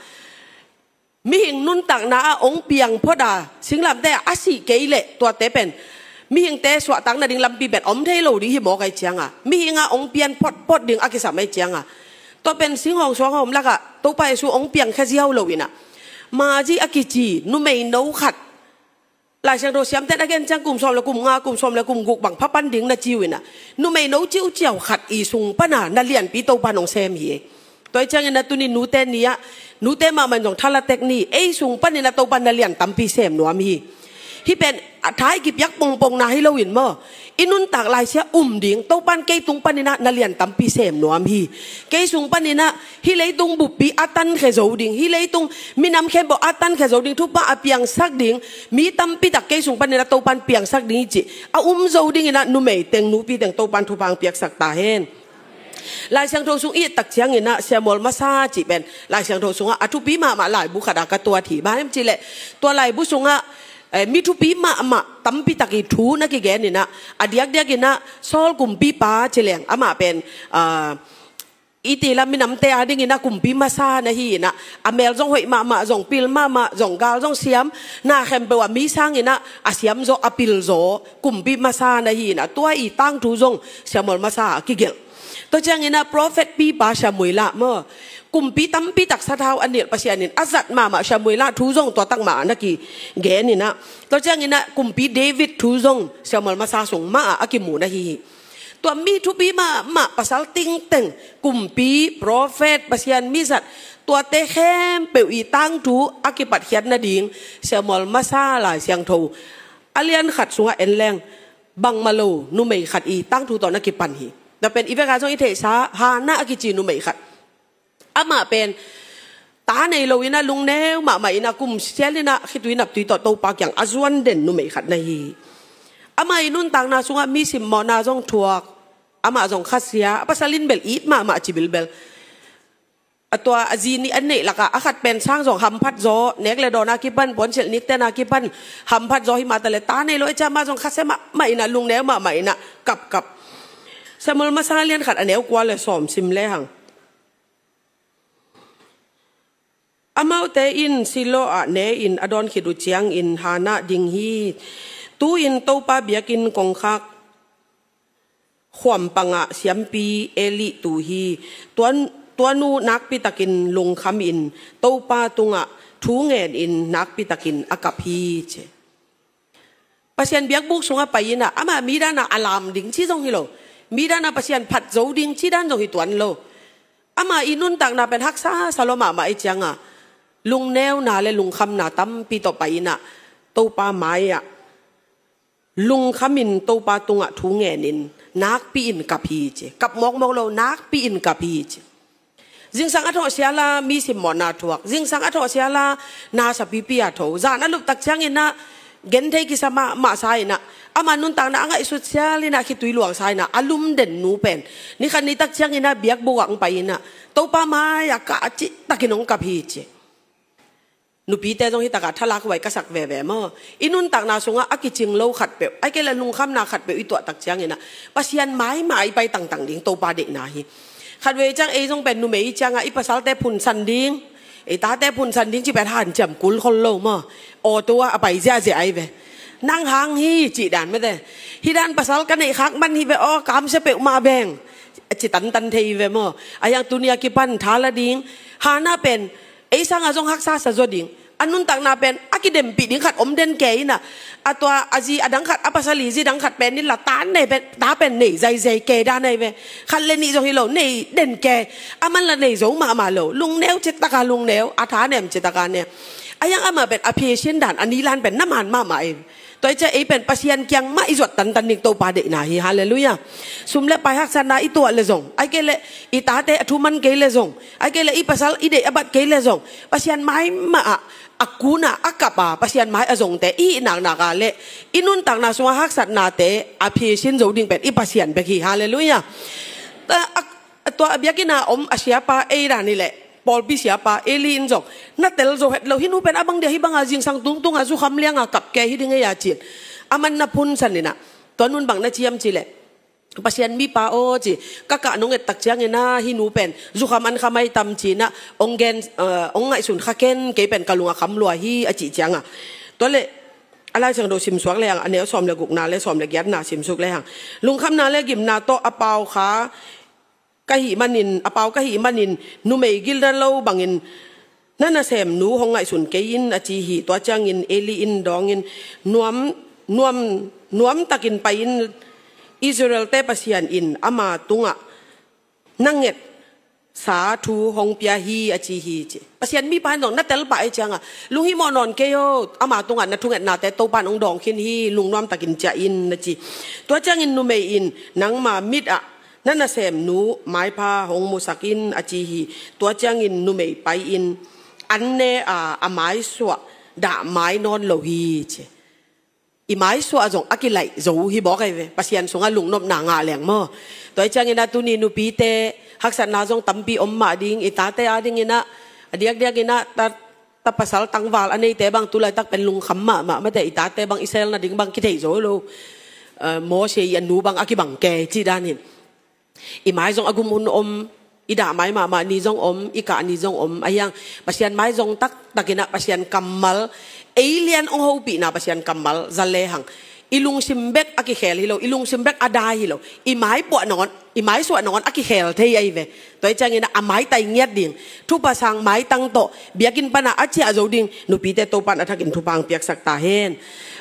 mihing nuntakna ah hong piang phot a, singlamteh ah a sih kei leh tuate pen mihingte suahtak nading lampi pen om thei lo ding hi mawk ahi ciang a, mihing ah hong pian photphot ding a kisam ahi ciang a, tua pen singhawng suanghawng lak ah Topa Jesu hong piangkhia ziau lo in ah, Mari a kici numeino khat, Lai Siangtho siamte'n a gen ciang kum sawm le kum nga, kum sawm le kum guk bang pha pan ding na ci uh in ah, numeino ciuciau khat i sung pan a na lianpi Topan hong sem hi. Tua hi ciangin ah tuni nute ni ah, nute mahmah in zong thala tek ni, ei sung panin ah Topan na lian tampi sem nuam hi. Hih pen a tha i kipiak pongpong na hi lo in maw, i nuntak laisia um ding, Topan kei tung panin ah na lian tampi sem nuam hi. Kei sung panin ah hih leitung buppi a tankhia zo ding, hih leitung minam khempeuh a tankhia zo ding thupha a piangsak ding mi tampi tak kei sung panin ah Topan piangsak ding hi cih a um zo ding in ah, numeiteng nupiteng Topan thupha hong piaksak ta hen. Lai Siangtho sung i et tak ciangin ah Samuel masa cih pen Lai Siangtho sungah a thupi mahmah laibu khat a ka tuat hi. Bang hiam cih leh tua laibu sungah, eh, mi thupi mahmah tampi tak i thu na kigen in ah, a diakdiak in ah Saul kumpipa ci leng amah pen, ah, i ti lam minamte a ding in ah kumpi masa na hi in ah, a mel zong hoih mahmah, zong pil mahmah, zong gal zong siam, na khempeuh ah mi sang in ah a siam zaw, a pil zaw kumpi masa na hi in ah, tua i tangthu zong Samuel masa a kigelh. Tua ciangin ah prophet pipa Samuel ah maw, kumpi tampi tak sathau a nilh Pasian in a zat mahmah Samuel ah thu zong tua tak mah na kigen in ah, tua ciangin ah kumpi David thu zong Samuel masa sung mah ah a kimu na hi hi. Tua mi thupi mahmah pasal tingteng, kumpi, prophet, Pasian mizat, tuate khempeuh i tangthu a kipatkhiat nading Samuel masa Lai Siangtho a lian khat sungah en leng bangmah lo numei khat i tangthu tawh na kipan hi. Tua pen i vek a zong i theihsa Hannah a kici numei khat. Amah pen ta nei lo in ah lungneu mahmah in ah kum sial in ah khitui naptui tawh Topa kiang a zuan den numei khat na hi hi. Amah i nuntakna sungah mi simmawhna zong thuak, amah zong khasia, a pasal in bel it mahmah ci bilbel. A tua a zi nih a neih lakah a khat pen sang zong hamphat zaw, nek le dawn a kipan, puansilh nikten a kipan hamphat zaw hi mah ta leh ta nei lo, e, cia mah zong khasia mahmah in ah lungneu mahmah in ah kapkap. Samuel masa lian khat a neu kua le sawm sim lehang. Amaute in Shiloh ah ne-in a dawn khit uh ciangin Hannah ding hi. Tu-in Topa biakinn kongkhak khuam pangah siampi Eli tu hi. Tua, tua nu nakpi takin lungkham in Topa tungah thu ngen in nakpi takin a kap hi, ci. Pasian biakbuk sungah pai in ah, amah mi dan a a lam ding ci zong hi lo. Mi dan a Pasian phat zo ding ci dan zong hi tuan lo. Amah i nuntakna pen haksa sa lua mahmah i ciangah, lungneuna le lungkhamna tampi tawh pai in ah, Topa mai-ah lungkham in Topa tungah thu ngen in nakpi in kap hi, ci. Kap mawkmawk lo, nakpi in kap hi, ci. Zingsang a thawh siala mi simmawhna thuak, zingsang a thawh siala na sapipi a tho, zan a lup tak ciangin ah genthei kisa mahmah sa in ah, ama nuntakna a ngaihsut sial in ah khitui luang sa in ah a lumden nu pen ni khat ni tak ciangin ah biakbuk ah hong pai in ah Topa mai-ah kah a cih takin hong kap hi, ci. Nupite zong hi takah thalak huai ka sak veve maw? I nuntakna sungah a kicing lo khatpeuh, ahih kei leh lungkhamna khatpeuh i tuah tak ciangin ah Pasian mai mah i pai tangtang ding Topa deihna hi. Khatvei ciang ei zong pen numei i ciangah i pasalte phunsan ding, ei tate phunsan ding ci pen hanciam kul khol lo maw? Aw, tua a pai ziahziah ahi ve. Nang hang hi cih dan mete. Hi dan pasal ka neih khak man hi ve aw, kamsia peuhmah veng, a ci tantan thei hi ve maw? A hiang tuni a kipan tha la ding. Hannah pen ei sangah zong haksa sa zaw ding. A nuntakna pen a kidempih ding khat om den kei in ah, a tua a zi a dang khat, a pasal i zi dang khat pen in la ta nei pen, ta pen nei zaizai kei dan ahi ve. Khat le nih zong hi lo, nei den kei. A man la nei zo mahmah lo. Lungneu cih taka lungneu, a tha nem cih taka nem. A hiang amah pen a phisin dan, a nilan pen na man mahmah in. Tua hi ciah ei pen Pasian kiang mah i zuat tantan ding Topa deihna hi. Halleluiah. Sum le pai haksatna i tuah le zong, ahih kei leh i tate a thu man kei le zong, ahih kei leh i pasal i deih a bat kei le zong, Pasian mai mah ah a kun ah a kap a Pasian mai a zongte i hih naknak a leh i nuntakna sungah haksatnate a phisin zo ding pen i Pasian bek hi. Halleluiah. Tua a, tua a biakinn a om a siapa ei dan hi leh, pawlpi siapa Eli in zong na tel zo het lo, hih nu pen a bang dia hih banga zingsang tungtunga zukham lianga kap kei hi ding ei a ci-in, a man na phunsan in ah, tua nun bang na ci hiam cih leh, Pasian mipa aw, ci, ka kah nong et tak ciangin ah hih nu pen zukham an kha mai tam ci-in ah hong gen, eh, hong ngaihsun kha ken, kei pen ka lung a kham lua hi, a cih ciangah, tua leh a Lai Siangtho simsuak lehang, a neu sawm le gukna le sawm le giatna simsuk lehang, lungkhamna le gimna tawh a pau kha ka hih manin, a pau ka hih manin numei gilna lo bangin na nasemnu hong ngaihsun kei in, a ci hi. Tua ciangin Eli in dawngin, nuam, nuam, nuam takin pai in, Israel-te Pasian in ama tungah na ngetsa thu hong pia hi, a ci hi, ci. Pasian mipa in zong na tel pah ei ciangah lunghimawh nawn kei aw, ama tungah na thungetnate Topa in hong dawng khin hi, lungnuam takin ciah in, na ci. Tua ciangin numei in, nangma mit ah na nasemnu maipha hong musak in, a ci hi. Tua ciangin numei pai in an ne a, a maisuah dah mai nawn lo hi, ci. I maisuah zong a kilaih zo hi bawk ahi ve, Pasian sungah lungnopna ngah leng maw? Tua hi ciangin ah tuni nupite haksatna zong tampi om mah ding, i tate adingin ah, a diakdiakin ah ta, ta pasal tangval a neite bang tulaitak pen lungkham mahmah mate, i tate bang i sel nading bang kithei zo lo. Eh, Mose i a nu bang a kibang kei cih danin, i mai zong a gum hun om, i dah mai mahmah ni zong om, i kah ni zong om. A hiang Pasian mai zong taktakin ah Pasian kammal, ei lian hong hopihna Pasian kammal za lehang, I lungsim bek a kikhel hi lo, i lungsim bek a dai hi lo. I mai puah nangawn, i mai suah nangawn a kikhel thei ahi ve. Tua hi ciangin ah a maitai ngiat ding. Thupha sang maitang tawh biakinn pan ah a ciah zo ding nupite Topan a thakin thupha hong piaksak ta hen.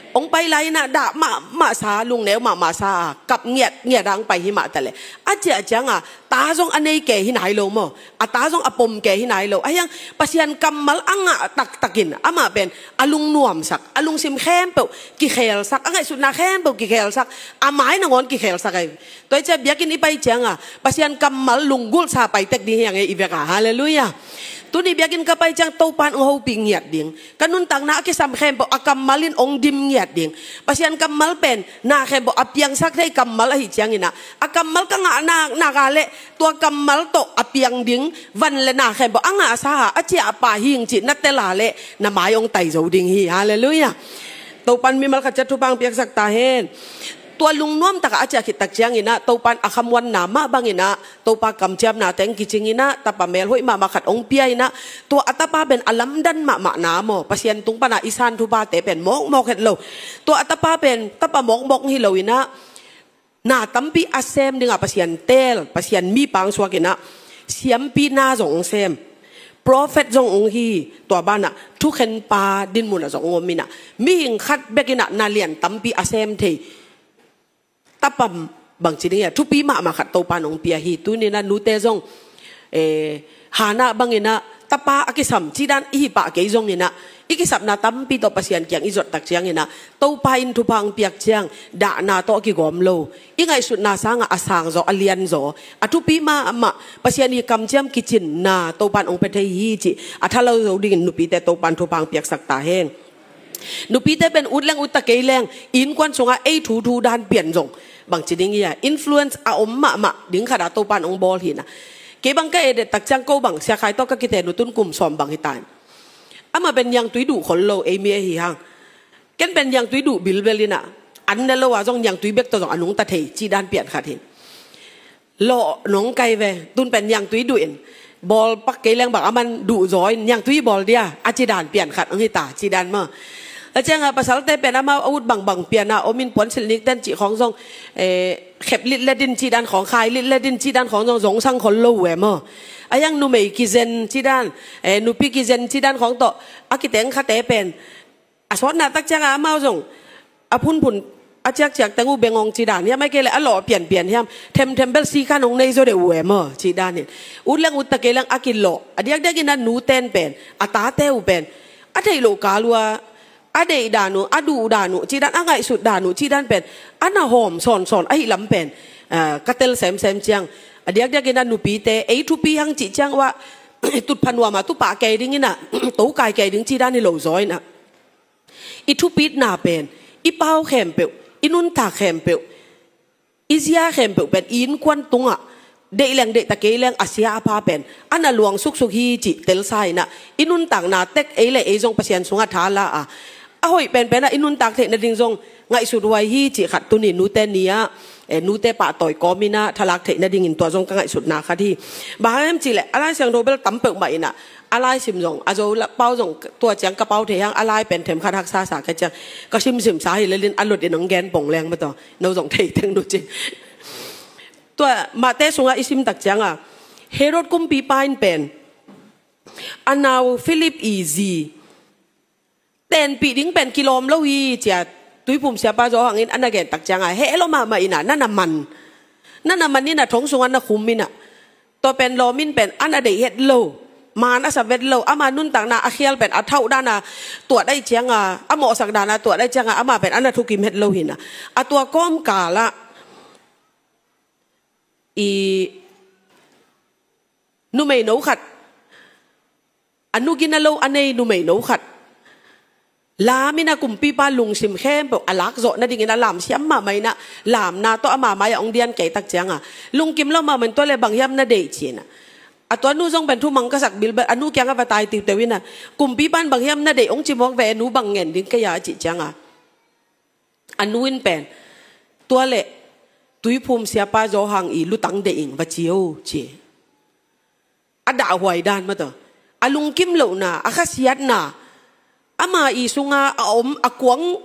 Hong pai lai-in ah dah mahmah sa, lungneu mahmah sa a, kap ngiatngiat a hong pai hi mah taleh, a ciah ciang a ta zong a nei kei hi nai lo maw? A ta zong a pom kei hi nai lo. Ahi hang Pasian kammal a ngah taktakin amah pen a lungnuamsak, a lungsim khempeuh kikhelsak, a ngaihsutna khempeuh kikhelsak, a mai nangawn kikhelsak ahi. Tua hi ciang biakinn i pai ciang a Pasian kammal lunggulhsa pai tek ding hi hang e, i vek a. Halleluiah. Tuni biakinn ka pai ciang Topan hong hopih ngiat ding. Ka nuntakna a kisam khempeuh a kammal in hong dim ngiat ding. Pasian kammal pen na khempeuh a piangsak thei kammal ahi ciangin ah, a kammal ka ngah nak nak a leh tua kammal tawh a piang ding van le na khempeuh a ngahsa a, a ciah a pah hing cih na tel a leh na mai hong tai zo ding hi. Halleluiah. Topan mimal khat ciat thupha hong piaksak ta hen. Tua lungnuam takah a ciah khit tak ciangin ah Topan a khamuanna mah bangin ah Topa kamciamna teng kicingin ah tapa melhoih mahmah khat hong pia in ah, tua a tapa pen a lamdang mahmahna maw, Pasian tung pan a i san thupate pen mawkmawk het lo. Tua a tapa pen tapa mawkmawk hi lo in ah, na tampi a sem ding a Pasian teel, Pasian mi pangsuak in ah, siampi na zong hong sem, prophet zong hong hi, tua ban ah thukhenpa dinmun ah zong hong om in ah, mihing khat bek in ah na lian tampi a sem thei tapa, bangci ding hiam, thupi mahmah khat Topan hong pia hi. Tuni in ah nute zong, eh, Hannah bangin ah tapa a kisam, cih dan i hi pah kei zongin ah, i kisapna tampi tawh Pasian kiang i zot tak ciangin ah, Topa in thupha hong piak ciang dahna tawh a kigawm lo, i ngaihsutna sangah a sang zaw, a lian zaw, a thupi mahmah Pasian i kamciam kicinna Topan hong pia thei hi cih a tha lo zo dingin nupite Topan thupha hong piaksak ta hen. Nupite pen ut leng ut ta kei leng, innkuan sungah ei thuthu dan pian zong, bangci ding hiam, influence a om mahmah ding khat a Topan hong bawl hi in ah. Kei bang ka et et tak ciang, ko bang Sia Khai tawh ka kiten uh tun kum sawm bang hi ta in, amah pen niangtui duh khol lo, ei mi ahi hang. Ken pen niangtui duh bilbel in ah, an ne lo a zong niangtui bek tawh zong a nungta thei, cih dan pian khat hi. Lawh nong kai ve, tun pen niangtui duh in, bawl pak kei leng bang aman duh zaw in, niangtui bawl dia, a cih dan pian khat hong hi ta, cih dan maw. A ciang a pasalte pen amau a ut bangbang pian a om in, puansilh nikten cih khawng zong, eh, khep litlet in cih dan khawng, khai litlet in cih dan khawng zong, zong sang khol lo uh e maw. Ahi hang numei kizen cih dan, eh, nupi kizen cih dan khawng tawh a kiteng khate pen a sawtna tak ciang a amau zong a phunphun a ciakciak teng uh bengong cih dan hiam, ahih kei leh a lawh pianpian hiam, themthem bel si khan hong nei zaw deuh uh e maw, cih dan in. Ut leng ut ta kei leng a kilawh. A diakdiak in ah nuten pen, a tate uh pen, a theih loh kal uh a, a deih dan uh, a duh dan uh cih dan, a ngaihsut dan uh cih dan pen a na hawm sawnsawn ahih lam pen, ah, ka tel semsem ciang, a diakdiak in ah nupite ei thupi hang cih ciang uh ah, tutpha nuam a tu pah kei ding in ah, to kai kei ding cih dan hi lo zaw in ah, i thupitna pen, i pau khempeuh, i nuntak khempeuh, i zia khempeuh pen i innkuan tungah deih leng deih ta kei leng a sia a pha pen a na luang suksuk hi cih telsa in ah, i nuntakna tek ei le ei zong Pasian sungah tha la a, a hoih penpen ah i nuntak theih nading zong ngaihsut huai hi cih khat tuni nute ni ah, eh, nute pahtawi kawm in ah thalak theih nadingin tua zong ka ngaihsutna khat hi. Bang hang hiam cih leh a Lai Siangtho bel tam peuhmah in ah, a laisim zong, a Zo pau zong tua ciang ka pau thei hang, a lai pen themkhat haksa sa ka ciang, ka simsim sa hi lel in a lot in hong gen pong leng mataw, no zong thei teng nu cin. Tua Mate sungah i sim tak ciang a, Herod kumpipa in pen a nau Philip i zi tenpih ding pen kilawm lo hi ci a, Tuiphum siapa Johan in a na gen tak ciang a, heh lua mahmah in ah, na na man, na na man in ah, thong sungah na khum in ah, tua pen lawm in pen a na deih het lo, man a sa vet lo, ama nuntakna a khial pen a thauh dan a tuat ahih ciang a, a mawhsak dan a tuat ahih ciang a, ama pen a na thukim het lo hi in ah. A tua kawmkal ah i numei no khat, a nu gina lo a nei numei no khat lam in ah, kumpipa lungsim khempeuh a lak zawh nadingin a lamsiam mahmah in ah, lamna tawh ama mai-ah hong dian kei tak ciang a, lungkim lo mahmah in, tua leh bang hiam na deih ci in ah. A tua nu zong pen thumang ka sak bilbel, a nu kiangah va tai tiuteu in ah, kumpipa in bang hiam na deih hong ci mawk ve, nu bang ngen ding kei a, a cih ciang a, a nu in pen, tua leh Tuiphum siapa Johan i lutang deih ing va ci o ci. A dahhuai dan mataw, a lungkim lohna, a khasiatna, ama i sungah a om a kuang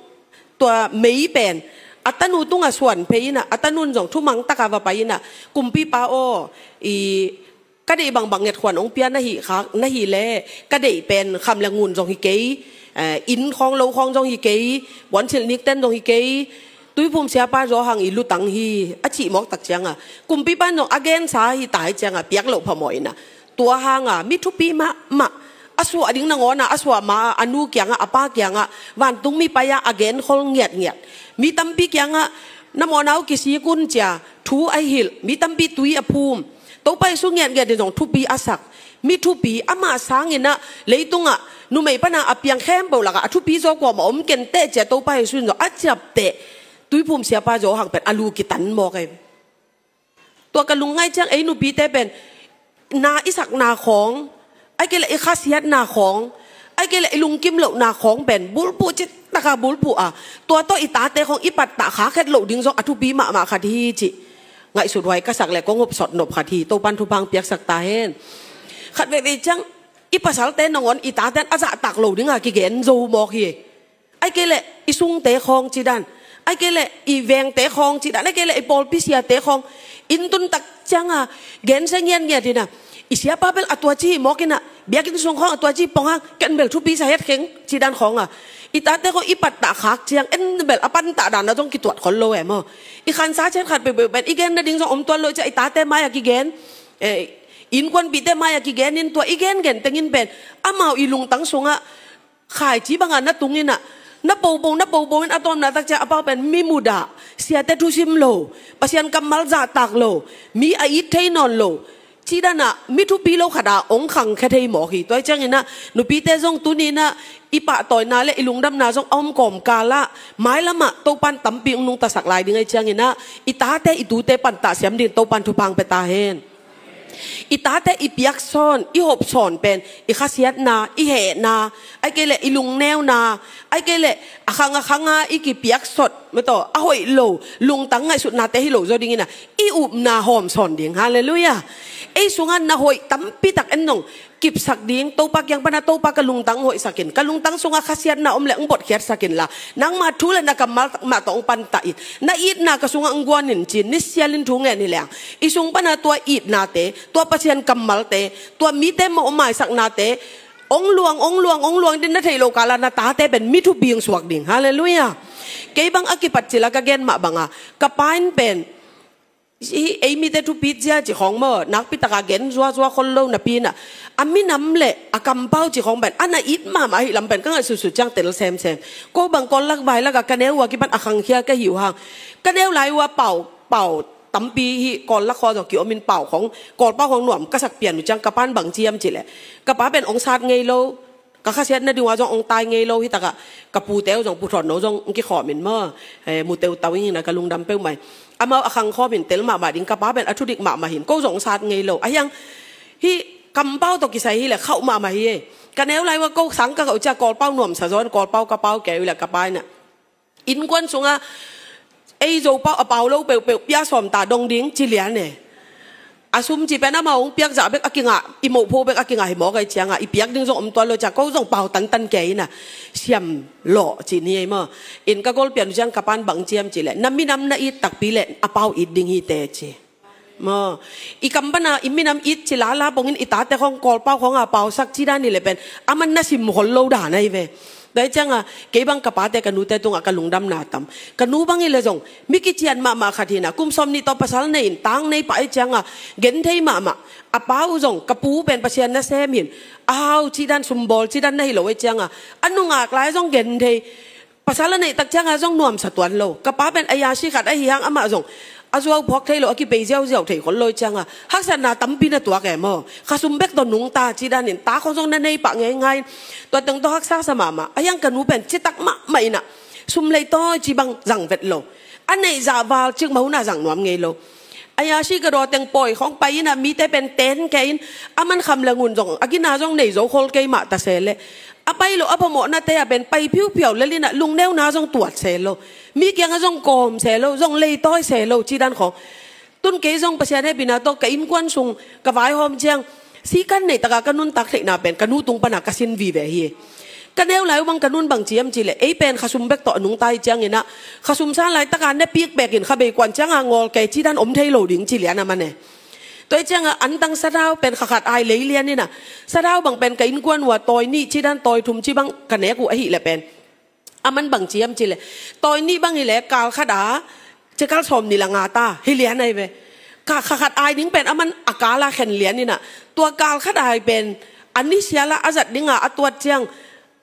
Tua mei pen a tanu tungah suan phei in ah, a tanun zong thumang taka va pai in ah, kumpipa aw, i ka deih bangbang ngetkhuan hong pia na hih khak, na hih leh ka deih pen kham le ngun zong hi kei, eh, inn khawng lo khawng zong hi kei, puansilh nikten zong hi kei, Tuiphum siapa Zo Hang i lutang hi, a cih mawk tak ciangah kumpipa in zong a gensa hi ta hi ciangah piak loh phamawh in ah, tua hanga mi thupi mahmah, a suah ding nangawn ah a suah ma-a a nu kiangah, a pa kiangah vantung mi pai-a a genkhol ngiatngiat, mi tampi kiangah na mawhna uh kisik un ci-a thu a hilh, mi tampi tui a phum, Topa Jesu ngiatngiat in zong thupi a sak, mi thupi, amah sangin ah leitungah numei pana a piang khempeuh lakah a thupi zaw kuamah om kei inteh ci-a Topa Jesu in zong a ciapteh Tuiphum siapa Zo Hang pen a lu kitan mawk ei. Tua ka lungngaih ciang ei nupite pen na i sakna khawng, ahih kei leh i khasiatna khawng, ahih kei leh i lungkim lohna khawng pen bulphuh cih taka bulphuh a, tua tawh i tate khawng i pattah khak het loh ding zong a thupi mahmah khat hi cih ngaihsut huai ka sak leh kong hopsot nop khat hi. Topan thupha hong piaksak ta hen. Khat veivei ciang i pasalte nangawn i taten a zahtak lo dinga kigen zo mawk hi. Ahih kei leh i sungte khawng cih dan, ahih kei leh i vengte khawng cih dan, ahih kei leh i pawlpi siate khawng inn tun tak cianga gensia ngiatngiat in ah, i siapa bel a tua ci hi mawk in ah, biakinn sung khawng a tua ci pong hang, ken bel thupi sa het kheng cih dan khawng a, i tate khawng i pattah khak ciang en bel a pantah dan ah zong kituat khol lo e maw. I khansa ciat khat peuhpeuh pen i gen nading zong om tuan lo ciah i tate mai-ah kigen, eh, innkuanpihte mai-ah kigen in tua i gengen tengin pen amau i lungtang sungah khaici bangah na tung in ah, na popo, na popo in a tawpna tak ciah a pau pen mi mudah, siate thusim lo, Pasian kammal zahtak lo, mi a it thei nawn lo, cih dan ah mi thupi lo khat ah hong khangkhia thei mawk hi. Tua hi ciangin ah nupite zong tuni in ah i pahtawina le i lungdamna zong a om kawmkal ah mailam ah Topan tampi hong nungtasak lai ding ahi ciangin ah i tate i tute pantah siam dingin Topan thupha hong pia ta hen. I tate i piaksawn, i hopsawn pen i khasiatna, i hehna, ahih kei leh i lungneuna, ahih kei leh a khang a khanga i kipiaksot, mataw, a hoih lo, lungtang ngaihsutnate hi lo zaw dingin ah i upna hawmsawn ding. Halleluiah. Ei sungah na hoih tampi tak en zong kipsak ding, Topa kiang pana Topa ka lungtang hoihsak in, ka lungtang sungah khasiatna om leh hong botkhiatsak inla, nangma thu le na kammal mah tawh hong pantah in, na itna ka sungah hong guan in ci-in nisialin thu ngen hi leng, i sung pana tua itnate, tua Pasian kammalte, tua mite mawhmaisaknate hong luang, hong luang, hong luang ding na theih loh kala na tate pen mi thupi hong suak ding. Halleluiah. Kei bang a kipat cila ka gen mah banga ka pa in pen, hi, ei mite thupit zia cih khawng maw, nakpi taka gen zuazua khol lo napi in ah, a minam le a kampau cih khawng pen a na it mahmah ahih lam pen ka ngaihsutsut ciang tel semsem. Ko bang Kawllak vailak ah ka neu uh a kipan a khangkhia ka hi uh hang, ka neu lai uh a pau, pau tampi hi Kawllak khua zaw kiomin pau khawng, Kawlpau khawng nuam ka sak pian uh ciang ka pan bang ci hiam cih leh, ka pa pen hong sat ngei lo, ka khasiat nading uh a zong hong tai ngei lo, hi takah ka pute uh zong, Pu Thawn No zong hong kikhawm in maw, eh, mu teutau ing in ah ka lungdam peuhmah hi. Amau a khangkhawm in tel mahmah ding, ka pa pen a thudik mahmah hi in, ko zong hong sat ngei lo. A hiang hi, kampau tawh kisai hi leh khauh mahmah hi e. Ka neu lai uh a ko sang ka khauh ciah Kawlpau nuamsa zaw in, Kawlpau ka pau kei uh leh ka pa in ah, innkuan sungah ei Zopau a pau lo peuhpeuh pia sawm ta dong ding ci lian e. A sum cih pen amau hong piak zah bek a kingah, i mohpho bek a kingah hi mawk ahi ciangah i piak ding zong om tuan lo ciah ko zong pau tantan kei in ah siam lawh cih ni ei maw. In ka golpian uh ciang ka pan bang ci hiam cih leh, na minam na it takpi leh a pau it ding hi teh ci. Maw, i kam pana i minam it ci lala pongin i tate khawng Kawlpau khawng a pausak cih dan hi leh pen a man na simkhol lo dan ahi ve. Tua hi ciangah kei bang ka pate ka nute tungah ka lungdamna tam. Ka nu bang hi leh zong mi kician mahmah khat hi in ah, kum sawmnih tawh pasal nei in tang nei pah hi ciangah gen thei mahmah. A pa uh zong, ka pu pen Pasian nasem hi in, a hau cih dan, sumbawl cih dan na hi lo hi ciangah a nungak lai zong gen thei. Pasal a neih tak ciangah zong nuamsa tuan lo. Ka pa pen a yasi khat ahi hang amah zong a zuau phuak thei lo, a kipei ziauziau thei khol lo hi ciangah haksatna tampi na tuak e maw. Khasum bek tawh nungta cih danin ta khawng zong na nei pah ngeingai in, tua teng tawh haksa sa mahmah. A hiang ka nu pen citak mahmah in ah sum leitawi cih bang zang vet lo. A neih zah val cikmah hun ah zang nuam ngei lo. A yasi ka daw teng pawi khawng pai in ah mite pen ten kei in, a man kham le ngun zong a gina zong nei zo khol kei mah ta se leh, a pai loh a phamawhnate ah pen pai phiuphiau lel in ah lungneuna zong tuat se lo, mi kiangah zong kawm se lo, zong leitawi se lo cih dan khawng. Tun kei zong Pasian hehpihna tawh ka innkuan sung ka vaihawm ciang, sikan neih takah ka nuntak theihna pen ka nu tung pana ka sin vive hi. Ka neu lai uh bang ka nun bang ci hiam cih leh, ei pen khasum bek tawh a nungta hi ciangin ah, khasum san laitakin ne pikpek in kha bei kuan ciangin ngawl kei cih dan om thei lo ding ci lian a man e. Tua hi ciangin antang sadau pen kha khat ai lei lian in ah, sadau bang pen ka innkuan uh a tawi nih cih dan tawi thum cih bang ka nek uh ahih leh pen, a man bang ci hiam cih leh, tawi nih bang hi leh kal khat a, cikal sawmnih le nga ta hi lian ahi ve. Kha khat ai ding pen a man a kal a khen lian in ah, tua kal khat ai pen a ni sial a a zat ding a a tuat ciang,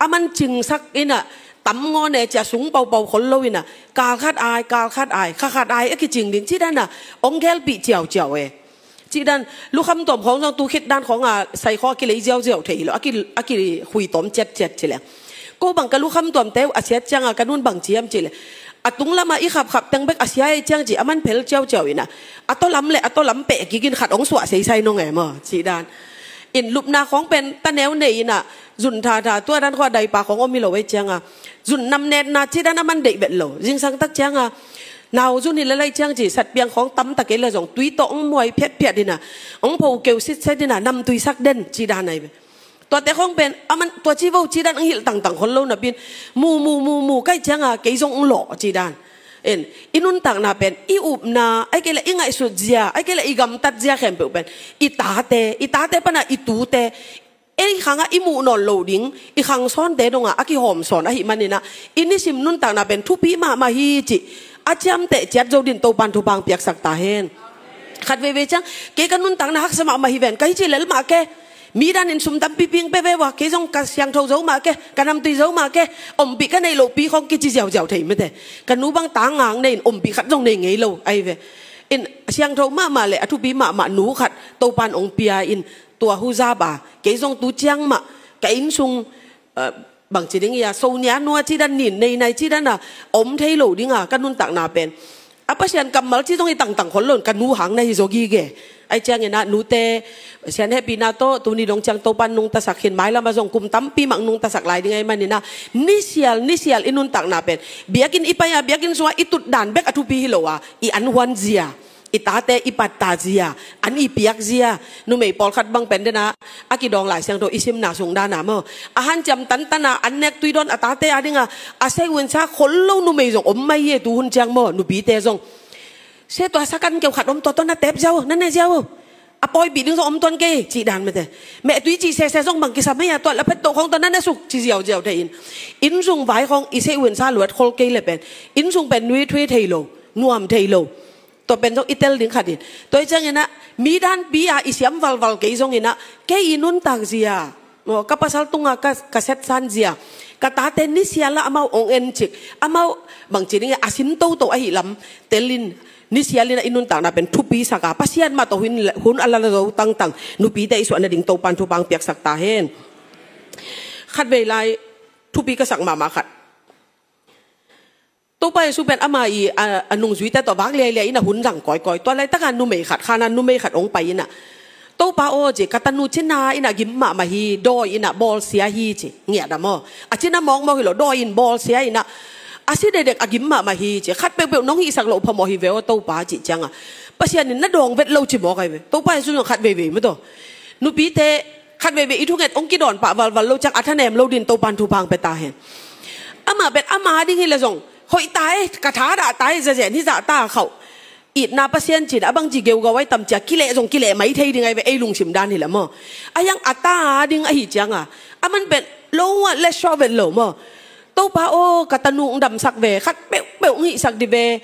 a man cingsak in ah, tam ngawn e, cia sung paupau khol lo in ah, kal khat ai, kal khat ai, kha khat ai a kicing ding cih dan a ong gelpih ciauciau e. Cih dan, lukham tuam khawng zong tu khit dan khawng a sai khawng a kilei ziauziau thei hi lo, a ki, a kikhui tawm ciatciat ci leh. Ko bang ka lukham tuamte uh a siat ciangin ka nun bang ci hiam cih leh, a tung lam a i khapkhap teng bek a sia hi ciang ci a man phel ciauciau in ah, a tawlam le a tawlam peh kik in khat ong suah seisai nong e maw cih dan. In lupna khawng pen ta neu nei in ah, zun thatha tua dan khawng a daipa khawng om hi lo hi ciangin, zun namnetna cih dan a man deih vet lo. Zingsang tak ciangin, nau zun hi leh lai ciang ci satpiang khawng tam ta kei leh zong tui tawh ong muai phiatphiat in ah, ong pho keu sitset in ah, namtui sak den cih dan ahi ve. Tuate khawng pen a man tua ci vo cih dan ong hilh tangtang khol lo napi in, mu mu mu mu ka hih ciangin kei zong ong lawh cih dan. En, i nuntakna pen, i upna, ahih kei leh i ngaihsut zia, ahih kei leh i gamtat zia khempeuh pen, i tate, i tate pan a i tute, ei khang a i muh nawn lo ding, i khang sawnte dong a a kihawm sawn ahih man in ah, i nisim nuntakna pen thupi mahmah hi cih a ciamteh ciat zo dingin Topan thupha ong piaksak ta hen. Khat veivei ciang, kei ka nuntakna haksa mahmah hi ven, ka hi ci lel mah ke. Mi dan in sum tampi pi ong pia ve ua, kei zong ka siangtho zo mah ke, ka namtui zo mah ke, ompih ka neih lohpi khawng kici ziauziau thei mate. Ka nu bang ta ngang nei in ompih khat zong nei ngei lo ahi ve. In siangtho mahmah le a thupi mahmah nu khat Topan ong pia in, tua huzap a, kei zong tu ciang mah ka innsung, eh, bang ci ding hia, so nia nua cih dan, nin nei nai cih dan a om thei lo ding a ka nuntakna pen, a Pasian kammal cih zong hi tangtang khol lo in, ka nu hang na hi zaw gige. Ahih ciangin ah nute, Pasian hehpihna tawh tuni dong ciang Topan nungtasak khin, mailam ah zong kum tampi mah nungtasak lai ding ahih man in ah, nisial nisial i nuntakna pen, biakinn i pai a, biakinn sung a i tut dan bek a thupi hi lo a, i anhuan zia, i tate i patta zia, an i piak zia. Numei pawlkhat bang pen den a, a kidawng Lai Siangtho i simna sung dan a maw, a hanciam tantan a, an nek tui dawn a tate a ding a, a seihunsa khol lo numei zong om mai hi e tu hun ciang maw, nupite zong. Se tua sakan keu khat om, tua tawh na tep ziau, na ne ziau, a pawipih ding zong om tuan kei cih dan mate. Mehtui cih sese zong bang kisam hei a, tua la phet toh khawng tua na ne suk ci ziauziau thei in. Innsung vai khawng i seihunsa luat khol kei le pen, innsung pen nuithui thei lo, nuam thei lo. Tua pen zong i tel ding khat in. Tua hi ciangin ah, mi danpi a i siam valval kei zongin ah, kei i nuntak zia, maw, ka pasal tungah ka, ka setsan zia, ka tate nisial ah amau ong en cik, amau bang ci ding a, a sin toto ahih lam tel in, nisial in ah i nuntakna pen thupi sak a, Pasian mah tawh hun, hun a la zo tangtang nupite i suah nading Topan thupha ong piaksak ta hen. Khat vei lai, thupi ka sak mahmah khat. Topa Jesu pen ama i, a, a nungzuite tawh vak liailiai in a hun zang kawikawi. Tua laitakin numei khat, Kana numei khat ong pai in ah, Topa aw, ci, ka tanu cina in a gim mahmah hi, dawi in a bawlsia hi, ci. Ngiat a maw? A cina mawkmawk hi lo, dawi in bawlsia in a, a si dekdek a gim mahmah hi, ci. Khat peuhpeuh nong hihsak loh phamawh hi ve aw Topa, cih ciangin, Pasian in na dawng vet lo ci mawk ahi ve. Topa Jesu in khat veivei mah tawh, nupite khat veivei i thunget ong kidawn pah valval lo ciang a thanem lo dingin Topan thupha ong pia ta hen. Amah pen ama ding hi leh zong, hoih ta e, ka thadah ta e, zazen hi zah ta khauh. Itna Pasian cih a bangci geugau ahi tam, cia kileh zong kileh mai thei ding ahi ve, ei lungsim dan hi leh maw. A hiang a ta ding ahih ciangin, a man pen lo a letsua vet lo maw. Topa aw, ka tanu ong damsak ve, khat peuhpeuh ong hihsak dih ve.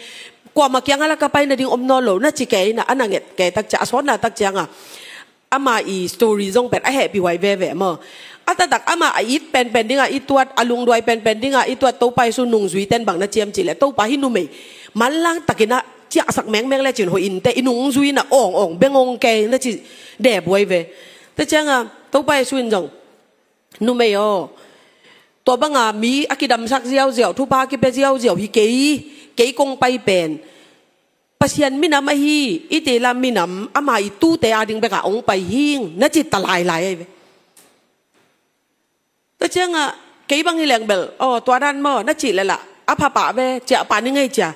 Kuamah kiangah la ka pai nading om nawn lo, na ci kei in a, a na nget kei tak ciang, a sawtna tak ciangin, ama i story zong pen a hehpihhuai veve maw. A taktak ama a it penpen dingin i tuat, a lungduai penpen dingin i tuat, Topa Jesu nungzuite in bang na ci hiam cih leh, Topa, hih numei manlang takin a ciahsak mengmeng lecin hoih inteh, i nungzui in a awng awng beng ong kei, na ci dehhuai ve. Tua ciangin Topa Jesu in zong, numei aw, tua bangin mi a kidamsak ziauziau, thupha a kipia ziauziau hi kei, kei kong pai pen Pasian minam ahi, i te la minam, ama i tute a ding bekah ong pai hing, na ci ta lailai ahi ve. Tua ciangin kei bang hi leng bel, aw, tua dan maw, na cih leh lah a phapah ve, ciah pah ni ngei cia.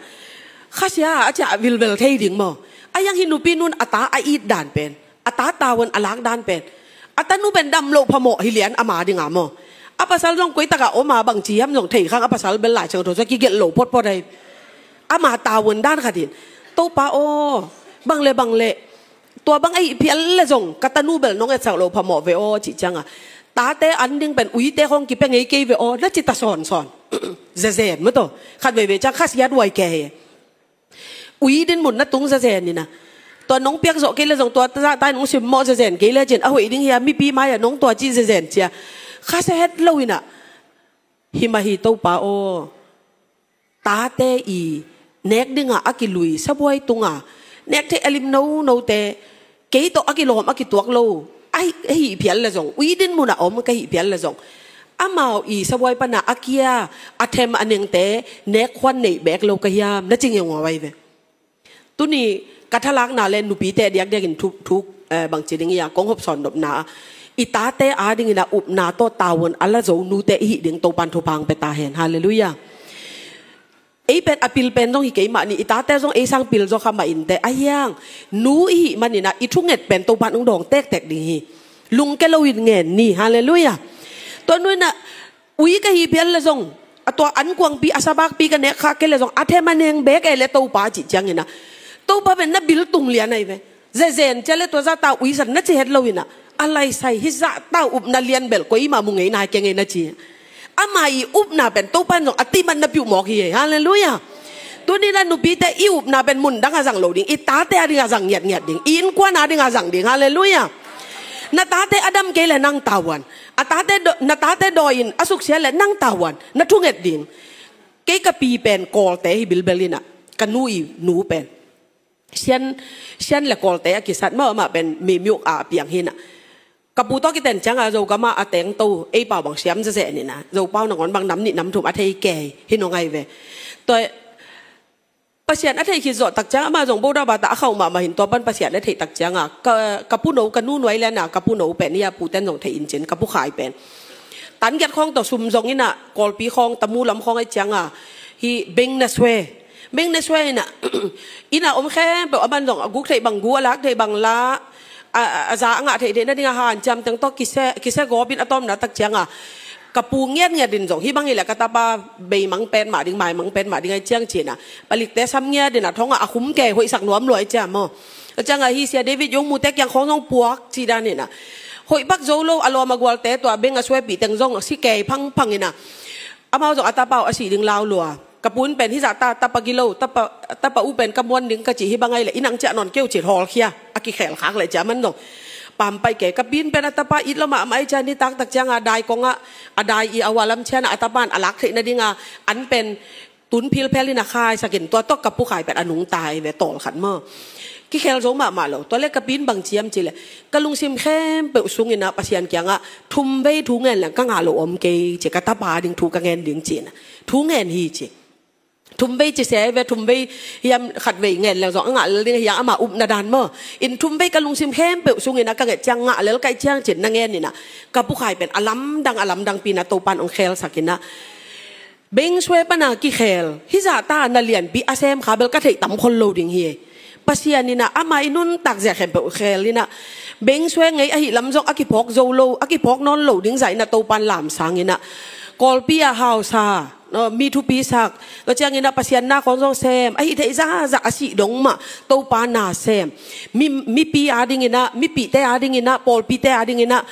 Khasia a ciah vilvel thei ding maw. A hiang hih nupi nu'n a ta a it dan pen, a ta tavuan a lak dan pen, a tanu pen dam loh phamawh hi lian ama dingin maw. A pasal zong koi takah om a, bangci hiam zong thei khang, a pasal bel Lai Siangtho sua kigelh lo photphot ahi. Ama tavuan dan khat in, Topa aw, bang le bang le, tua bang ahih phial le zong ka tanu bel nong etsak lo phamawh ve aw, cih cianga, tate an ding pen uite khawng kipia ngei kei ve aw, na ci ta sawnsawn. Zezen maw taw. Khat veivei ciang khasiat huai kei hi. Ui dinmun na tung zezen ina, tua nong piak zawh kei le zong, tua zahta in nong simmawh zezen kei le cin, a hoih ding hi a, mipi mai-ah nong tua cih zezen cia, khasia het lo ina. Hi mah hi, Topa aw, tate i nek dinga a kilui sabuai tunga nek theih a lim nonote, kei tawh a kilawm a kituak lo, a hih, a hih phial le zong, ui dinmun a om ka hih phial le zong, amau i sabuai pana a kia, a them a nengte nek khuan neih bek lo ka hiam, na ci ngeungau ahi ve. Tuni ka thalakna le nupite diakdiakin thu, thu, eh, bangci ding ia kong hopsawn nopna, i tate adingin a upna tawh tavuan a la zo nute i hih ding Topan thupha hong pia ta hen. Halleluiah. Ei pen a pil pen zong hi kei mah ni, i tate zong ei sang pil zaw kha mah inteh, a hiang nu i hih manin a i thunget pen Topan hong dawng tektek ding hi. Lungke loin ngen ni. Halleluiah. Tua nuina ui ka hih phial le zong, a tua an kuangpi, a sabakpi ka nek khak kei le zong, a them a neng bek e le Topa cih ciangina, Topa pen na bil tung lian ahi ve. Zezen cia le tua zahta uisan na ci het lo ina, a laisai hi zahta upna lian bel koima mu ngei nai kei ngei na ci. Ama i upna pen Topan zong a timan na piuh mawk hi e. Halleluiah. Tuni na nupite i upna pen mun dang a zang lo ding, i tate a ding a zang ngiatngiat ding, i innkuan a ding a zang ding. Halleluiah. Na tate a dam kei le nang tavuan, a tate do, na tate dawi in a suksia le nang tavuan na thunget ding. Kei ka pi pen Kawlte hi bilbel ina, ka nu i nu pen Sian, Sian le Kawlte a kisat maw, amah pen Mimiuk a piang hi ina. Ka pu tawh kiten cianga Zogama a tengto ei pau bang siam zezen ina, Zopau nangawn bang nam nih nam thum a thei kei hi nong ahi ve. Tua Pasian a theih khit zawh tak cianga amah zong boda bata a khauh mahmah hin, tua pan Pasian a theih tak cianga ka, ka puno, ka nu nuai lena ka puno pen ia puten zong theih in cin, ka pu Khai pen tan giat khawng tawh sum zong ina, Kawlpi khawng, Tamu lam khawng ahi cianga hi beng na sue, beng na sue ina, ina om khempeuh a man zong a guk theih bang gu, a lak theih bang la, a, a, a za a ngah theih theih nadinga hanciam teng tawh kise, kise gawpin a tawmna tak cianga ka pu ngiatngiat in zong, hih bang hileh ka tapa beimang pen mah ding, maimang pen mah ding ahi ciang cina, palikte sam ngiat ina thonga a khum kei hoihsak nuam lua ahi ciang maw. A cianga hi Sia David Yong mute kiang khawng zong puak ci dan ina, hoih pak zo lo, a lawm a gualte tua beng a suepih teng zong si kei phangphang ina, amau zong a tapa uh a sih ding lau lua. Ka pu in pen hizah ta, tapa gilo, tapa, tapa uh pen ka muan ding ka cih hi bang ahi leh, i nang ciah nawn keu cin hawlkhia, a kikhel khak leh ciah man dong. Pampai ke, ka pi in pen a tapa it lo mahmah ahi cian hi taktak cianga dai kongah, a dai i a hua lam ciana a tapa in a lak theih nadinga an pen tun philphel in a khaisakin, tua tawh ka pu Khai pen a nungta hi ve, tawlkhat maw. Kikhel zo mahmah lo, tua le ka pi in bang ciam ci leh, ka lungsim khempeuh sungina Pasian kiangah thum vei thu ngen leng ka ngah lo om kei ci, ka tapa ding thu ka ngen ding cina. Thu ngen hi ci. Thum vei ci se ve, thum vei hiam khat vei ngen leng zong a ngah lel ding hiang ama upna dan maw. In thum vei ka lungsim khempeuh sungina ka nget ciang ngah lel kaih ciang cin na ngen ina, ka pu Khai pen a lamdang, a lamdang pina Topan ong khel sakina. Beng sue pana kikhel hizah ta na lianpi a sem kha bel ka theih tam khol lo ding hi. Pasian ina ama i nuntak zia khempeuh khel ina, beng sue ngei ahi lam zong a kiphawk zo lo, a kiphawk nawn lo ding zah ina Topan lamsang ina, Kawlpi a hausa, no, mi thupi sak, no ciang ina Pasian na khawng zong sem, ahi theih zahzah a sih dong mah Topa na sem. Mi, mipi a ding ina, mipihte a ding ina, pawlpite a ding ina,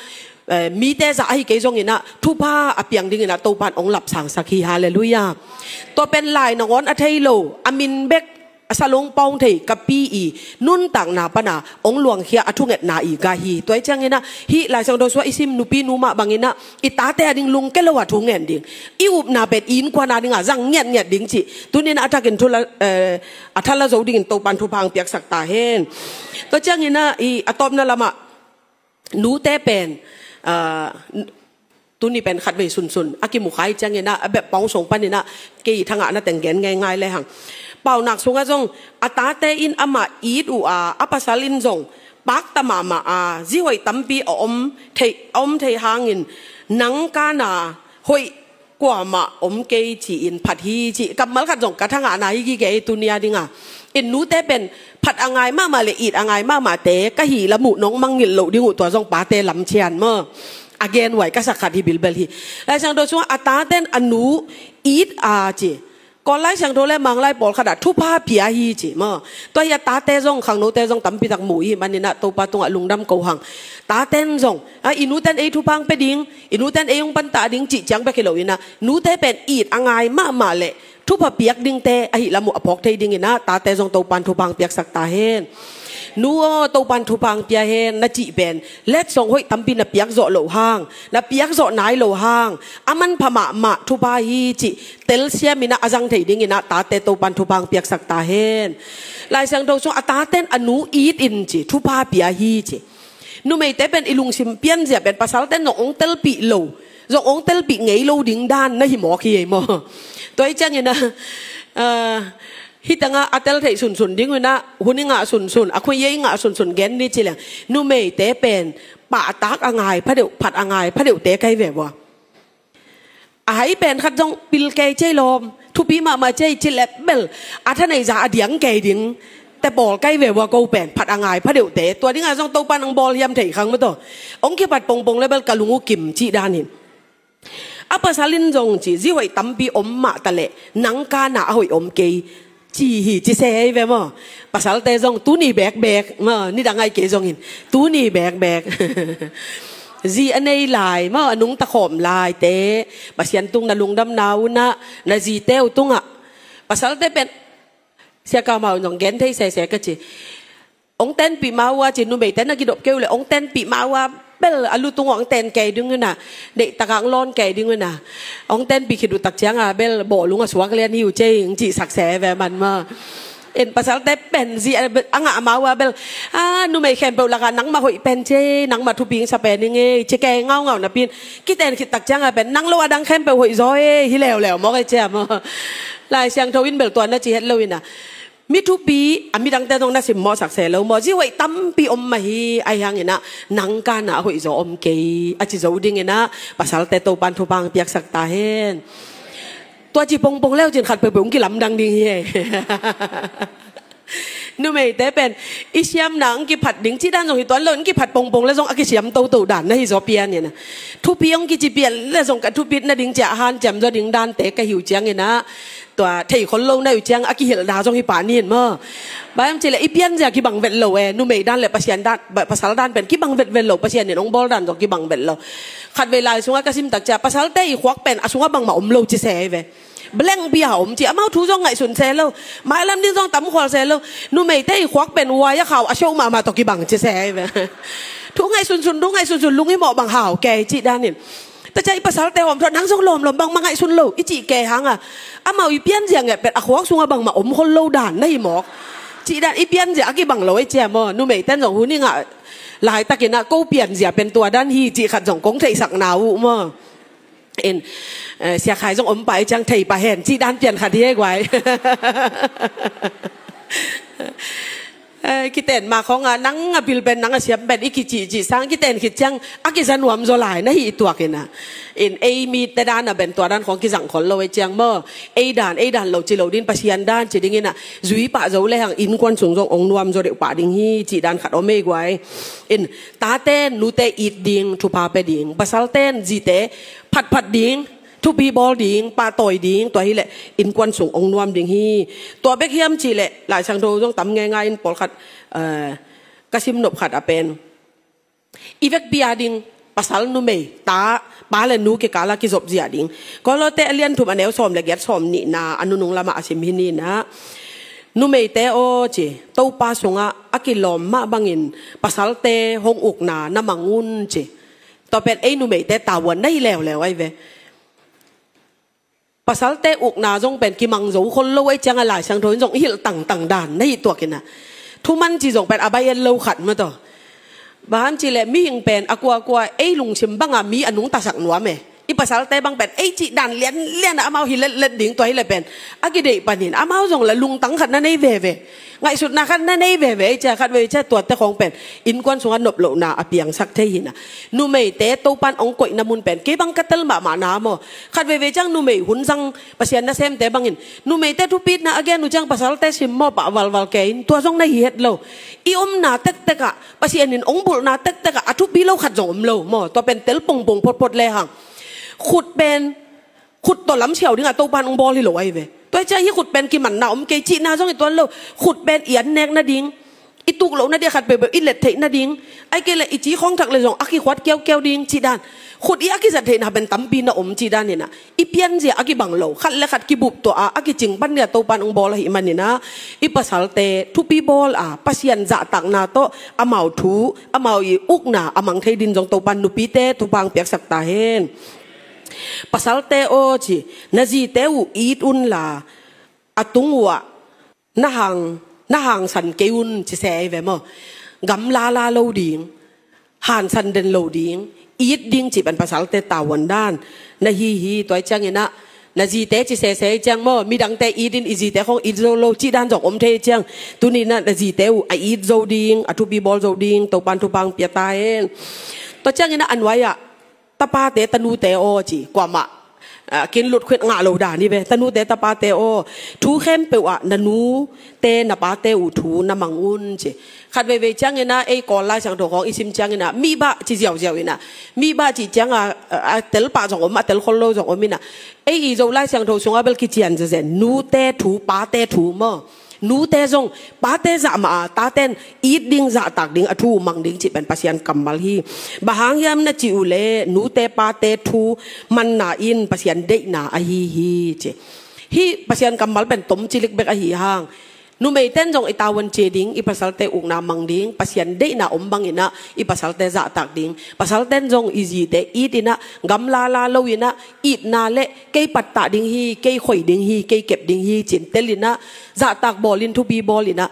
eh, mite zah ahi kei zong ina thupha a piang ding ina Topan ong lapsangsak hi. Halleluiah. Tua pen lai nangawn a thei lo, a min bek a salong pawng thei ka pi i nuntakna pana ong luangkhia a thungetna i ga hi. Tua i ciang ina hih Lai Siangtho sua i sim nupi nu mah bang ina i tate a ding lungke lo a thu ngen ding, i upna pen i innkuan a dinga zang ngiatngiat ding cih tuni ina a thakin thula, eh, a thala zo dingin Topan thupha ang piaksak ta hen. Tua ciang ina i a tawpna lamah nute pen, ah, tuni pen khatvei sunsun a kimukhai ciang ina a bep pawng song pan ina kei thangah na teng gen ngeingai le hang. Paunak sungah zong a tate in amah it uh a, a pasal in zong pakta mahmah a, zi hoih tampi a om thei, a om thei hangin nang kana hoih kuamah om kei ci-in phat hi ci. Kammal khat zong ka thangahna hi gige i tunia dinga. In nute pen phat a ngai mahmah le it a ngai mahmahte ka hi lam uh nong mangngilh loh ding uh, tua zong pate lam cian maw. A gen huai ka sak khat hi bilbel hi. Lai Siangtho sungah a taten a nu it a ci. Kawl Lai Siangtho le Manglai pawlkhat ah thupha pia hi ci maw. Tua hi a tate zong, khangnote zong tampi tak mu i hih manin ah Topa tungah lungdam ko hang. Taten zong, a, i nuten ei thupha hong pia ding, i nuten ei hong pantah ding cih ciang bek hi lo in ah, nute pen it a ngai mahmah leh thupha piak dingte ahih lam uh a phawk thei dingin ah, tate zong Topan thupha hong piaksak ta hen. Nu aw, Topan thupha hong pia hen na cih pen, letsong hoih tampi na piak zawh loh hang, na piak zawh nai lo hang, a manpha mahmah thupha hi cih telsiam in ah a zang thei dingin ah, tate Topan thupha hong piaksak ta hen. Lai Siangtho sung a taten a nu it in ci, thupha pia hi ci. Numeite pen i lungsim pianzia pen pasalten zong hong telpih lo, zong hong telpih ngei lo ding dan na hi mawk hi ei maw. Tua hi ciangin ah, ah, hih tengah a tel theih sunsun ding un ah, hun i ngah sunsun, a khuia i ngah sunsun gen ni ci leng, numeite pen pahtak a ngai phadeuh, phat a ngai phadeuhte kai ve vua. A hai pen khat zong pil kei cei lawm, thupi mahmah cei ci leh bel, a thaneiza a diang kei ding te pawl kai ve vua ko pen, phat a ngai phadeuhte. Tua dingah zong Topan hong bawl hiam thei khang maw taw. Hong kiphat pongpong le bel ka lung uh kim cih dan hin. A pasal in zong ci, zi hoih tampi om mah ta leh, nang kana a hoih om kei. Ci hi, ci se hi ve maw. Pasalte zong tuni bekbek maw, nidang ai kei zong hin tuni bekbek. Zi a nei lai maw, a nungta khawm laite, Pasian tung na lungdamna un ah, na zite uh tungah. Pasalte pen, Sia Kau Mau zong gen thei sese ka ci. Hong tenpih ma uh a ci, numeite na kidop kei uh leh hong tenpih ma uh a bel, a lu tung hong ten kei ding un ah, deihtak ah hong lawn kei ding un ah. Hong tenpih khit uh tak ciang a bel, bawlung a suak lian hi uh cei, hong cihsak se ve man maw. In pasalte pen zi a ngah ma uh a bel, a, numei khempeuh lakah nangmah hoih pen cei, nangmah thupi hong sa pen hi ngei, ci kei ngaungau napi in, kiten khit tak ciang a pen, nang lo a dang khempeuh hoih zaw ei, hi leuleu mawk ei cia maw. Lai Siangtho in bel tua na ci het lo in ah. Mi thupi, a midangte zong na simmawhsak se lo maw. Zi hoih tampi om mah hi, ahi hangin ah, nang kana a hoih zaw om kei, a ci zo dingin ah, pasalte Topan thupha hong piaksak ta hen. Tua ci pongpong leu cin khat peuhpeuh hong kilamdang ding hi ei. Numeite pen, i siamna hong kiphat ding, cih dan zong hi tuan lo, hong kiphat pongpong le zong a kisiam toto dan, na hi zaw pian in ah. Thupi hong kici pian le zong ka thupit nading ciah hanciam zaw ding dante ka hi uh ciangin ah. Tua thei khol lo na uh ciang a kihilhna zong hi pah ni in maw. Bang hiam cih leh i pianzia kibang vet lo e, numei dan le Pasian dan, ba-, pasal dan pen kibang vetvet lo, Pasian in hong bawl dan zong kibang vet lo. Khatvei lai sungah ka sim tak ciah, pasalte i khuak pen a sungah bangmah om lo ci se hi ve. Blank bia om ci, amau thu zong ngaihsun se lo. Mailam ding zong tamkhual se lo. Numeite i khuak pen huai a khau a siau mahmah tawh kibang ci se hi ve. Thu ngaihsunsun, thu ngaihsunsun, lunghimawh bang hau kei cih dan in. Tua ciah i pasalte hawm thuah, nang zong lawmlawm bangmah ngaihsun lo, i cih kei hang a. Amau i pianzia nget pen a khuak sungah bangmah om khol lo dan na hi mawk. Cih dan i pianzia a kibang lo ei cia maw. Numeiten zong hun i ngah laitakin ah ko pianzia pen tua dan hi cih khat zong kong theihsakna uh maw. In, eh, Sia Khai zong om pah ei ciang thei pah hen cih dan pian khat hi ei guai. Eh, kiten ma khawng a, nang a bil pen, nang a siam pen i kicihcih sang, kiten khit ciang a kiza nuam zaw lai na hi tuak in ah. In ei mite dan a pen tua dan khawng kizang khol lo ei ciang maw. Ei dan, ei dan lo ci lo ding, Pasian dan ci ding in ah. Zui pah zo le hang innkuan sung zong ong nuam zaw deuh pah ding hi cih dan khat om ei guai. In taten nute it ding, thupha pia ding. Pasalten zite phatphat ding, thupi bawl ding, pahtawi ding, tua hileh innkuan sung ong nuam ding hi. Tua bek hiam cihleh, Lai Siangtho zong tam ngeingai in pawlkhat, eh, ka sim nop khat a pen. I vekpi a ding, pasal numei, ta, pa le nu kikala kizop zia ding. Kolose a lian thum a neu sawm le giat, sawm nihna, a nunung lamah a sim hi ni in ah. Numeite aw ci, Topa sungah a kilawm mah bangin, pasalte hong ukna na mang un ci. Tua pen ei numeite tavuan na hi leuleu ahi ve. Pasalte ukna zong pen kimang zo khol lo ei ciang a, Lai Siangtho in zong i hilh tangtang dan na hi tuak in ah. Thuman ci zong pen a bai et lo khat maw taw. Bang hiam cihleh mihing pen a kuakua ei lungsim banga mi a nungtasak nuam e. I pasalte bang pen ei cih dan lianlian ah amau hi letlet ding, tua hi leh pen a kideih panin amau zong la lungtang khat na nei veve, ngaihsutna khat na nei veve. Ei cia khat veve cia tuate khawng pen innkuan sungah nop lohna a piangsak thei hi na. Numeite Topan hong koihna mun pen kei bang ka tel mahmah na maw. Khat veve ciang numei hun zang Pasian nasemte bangin numeite thupitna a gen uh ciang pasalte simmawh pah valval kei in tua zong na hi het lo. I omna tektek ah Pasian in hong bulhna tektek ah a thupi lo khat zong om lo maw. Tua pen tel pongpong photphot lehang khut pen khut tawh lam siau dingah Topan hong bawl hi lo ahi ve. Tua hi ciang hih khut pen kimanna om kei cihna zong hi tuan lo. Khut pen i an nek nading, i tuk loh nadia khat peuhpeuh i let theih nading, ahih kei leh i ci khawng thak leh zong a kikhuat kiaukiau ding cih dan. Khut i a kizat theihna pen tampi na om cih dan hi na. I pianzia a kibang lo, khat le khat kibup tuah a a kicing pan dia Topan hong bawl ahih manin ah i pasalte thupi bawl a Pasian zahtakna tawh amau thu, amau i ukna a mang thei din zong Topan nupite thupha hong piaksak ta hen. Pasalte aw ci, na zite uh it un la, a tung uh ah na hang, na hangsan kei un ci se ahi ve maw. Gamla la lo ding, hangsan den lo ding, it ding cih pen pasalte tavuan dan na hi hi. Tua hi ciangin ah na zite ci sese hi ciang maw, midangte it in i zite khawng it zo lo cih dan zong om thei hi ciang, tuni in ah na zite uh a it zo ding, a thupi bawl zo ding Topan thupha hong pia ta hen. Tua ciangin ah a nuai ah tapate tanute aw ci, kuamah ah, kin lutkhit ngah lo dan hi ve. Tanute tapate aw, thu khempeuh ah na nute na pate uh thu na mang un ci. Khat veivei ciangin ah ei Kawl Lai Siangtho khawng i sim ciangin ah mibah ci ziauziau in ah, mibah cih ciang ah, ah, a tel pah zong om, a tel khol lo zong om in ah, ei i Zo Lai Siangtho sungah bel kician zezen, nute thu, pate thu maw. Nute zong pate zah mah a, taten it ding, zahtak ding, a thu uh mang ding cih pen Pasian kammal hi. Bang hang hiam na cih uh leh nute pate thu manna in Pasian deihna ahi hi ci. Hih Pasian kammal pen tom cilik bek ahi hang, numeiten zong i tavuan cia ding, i pasalte ukna mang ding, Pasian deihna om bangin ah i pasalte zahtak ding. Pasalten zong i zite it in ah, gamla la lo in ah, itna le kei pattah ding hi, kei khoi ding hi, kei kep ding hi ci-in tel in ah, zahtak bawl in, thupi bawl in ah,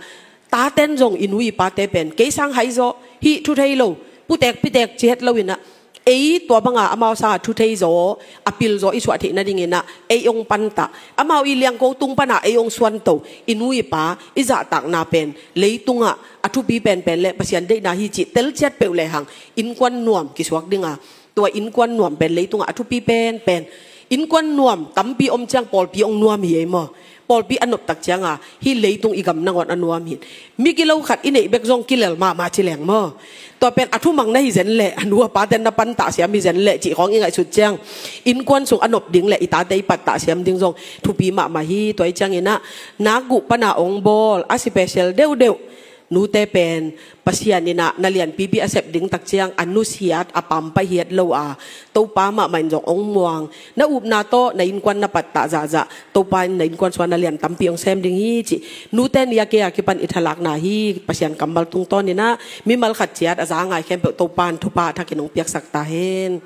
taten zong i nu i pate pen kei sang hai zaw, hih thu thei lo, putek pitek ci het lo in ah, ei tua banga amau sanga thu thei zaw, a pil zaw i suah theih nadingin ah ei hong pantah, amau i liangko tung pana ei hong suanto, i nu i pa i zahtakna pen leitungah a thupi penpen le Pasian deihna hi cih tel ciat peuh lehang innkuan nuam kisuak dinga, tua innkuan nuam pen leitungah a thupi penpen. Innkuan nuam tampi om ciang pawlpi hong nuam hi ei maw. Pawlpi a noptak cianga hih leitung i gam nangawn a nuam hi. Mi gilo khat i neih bek zong kilel mahmah ci leng maw. Tua pen a thumang na hi zen leh, a nu a paten na pantah siam hi zen leh cih khawng i ngaihsut ciang, innkuan sung a nop ding le i tate i pattah siam ding zong thupi mahmah hi. Tua hi ciangin ah nak guh pana hong bawl a special deuhdeuh nute pen Pasian in ah na lianpipi a sep ding tak ciang a nusiat, a pampaih hiat lo a, Topa mahmah in zong hong muang, na upna tawh na innkuan na pattah zahzah, Topa in na innkuan sungah na lian tampi hong sem ding hi cih nute ni a kei a kipan i thalakna hi. Pasian kammal tungtawn in ah mimal khat ciat a za ngai khempeuh Topa in thupha thakin hong piaksak ta hen.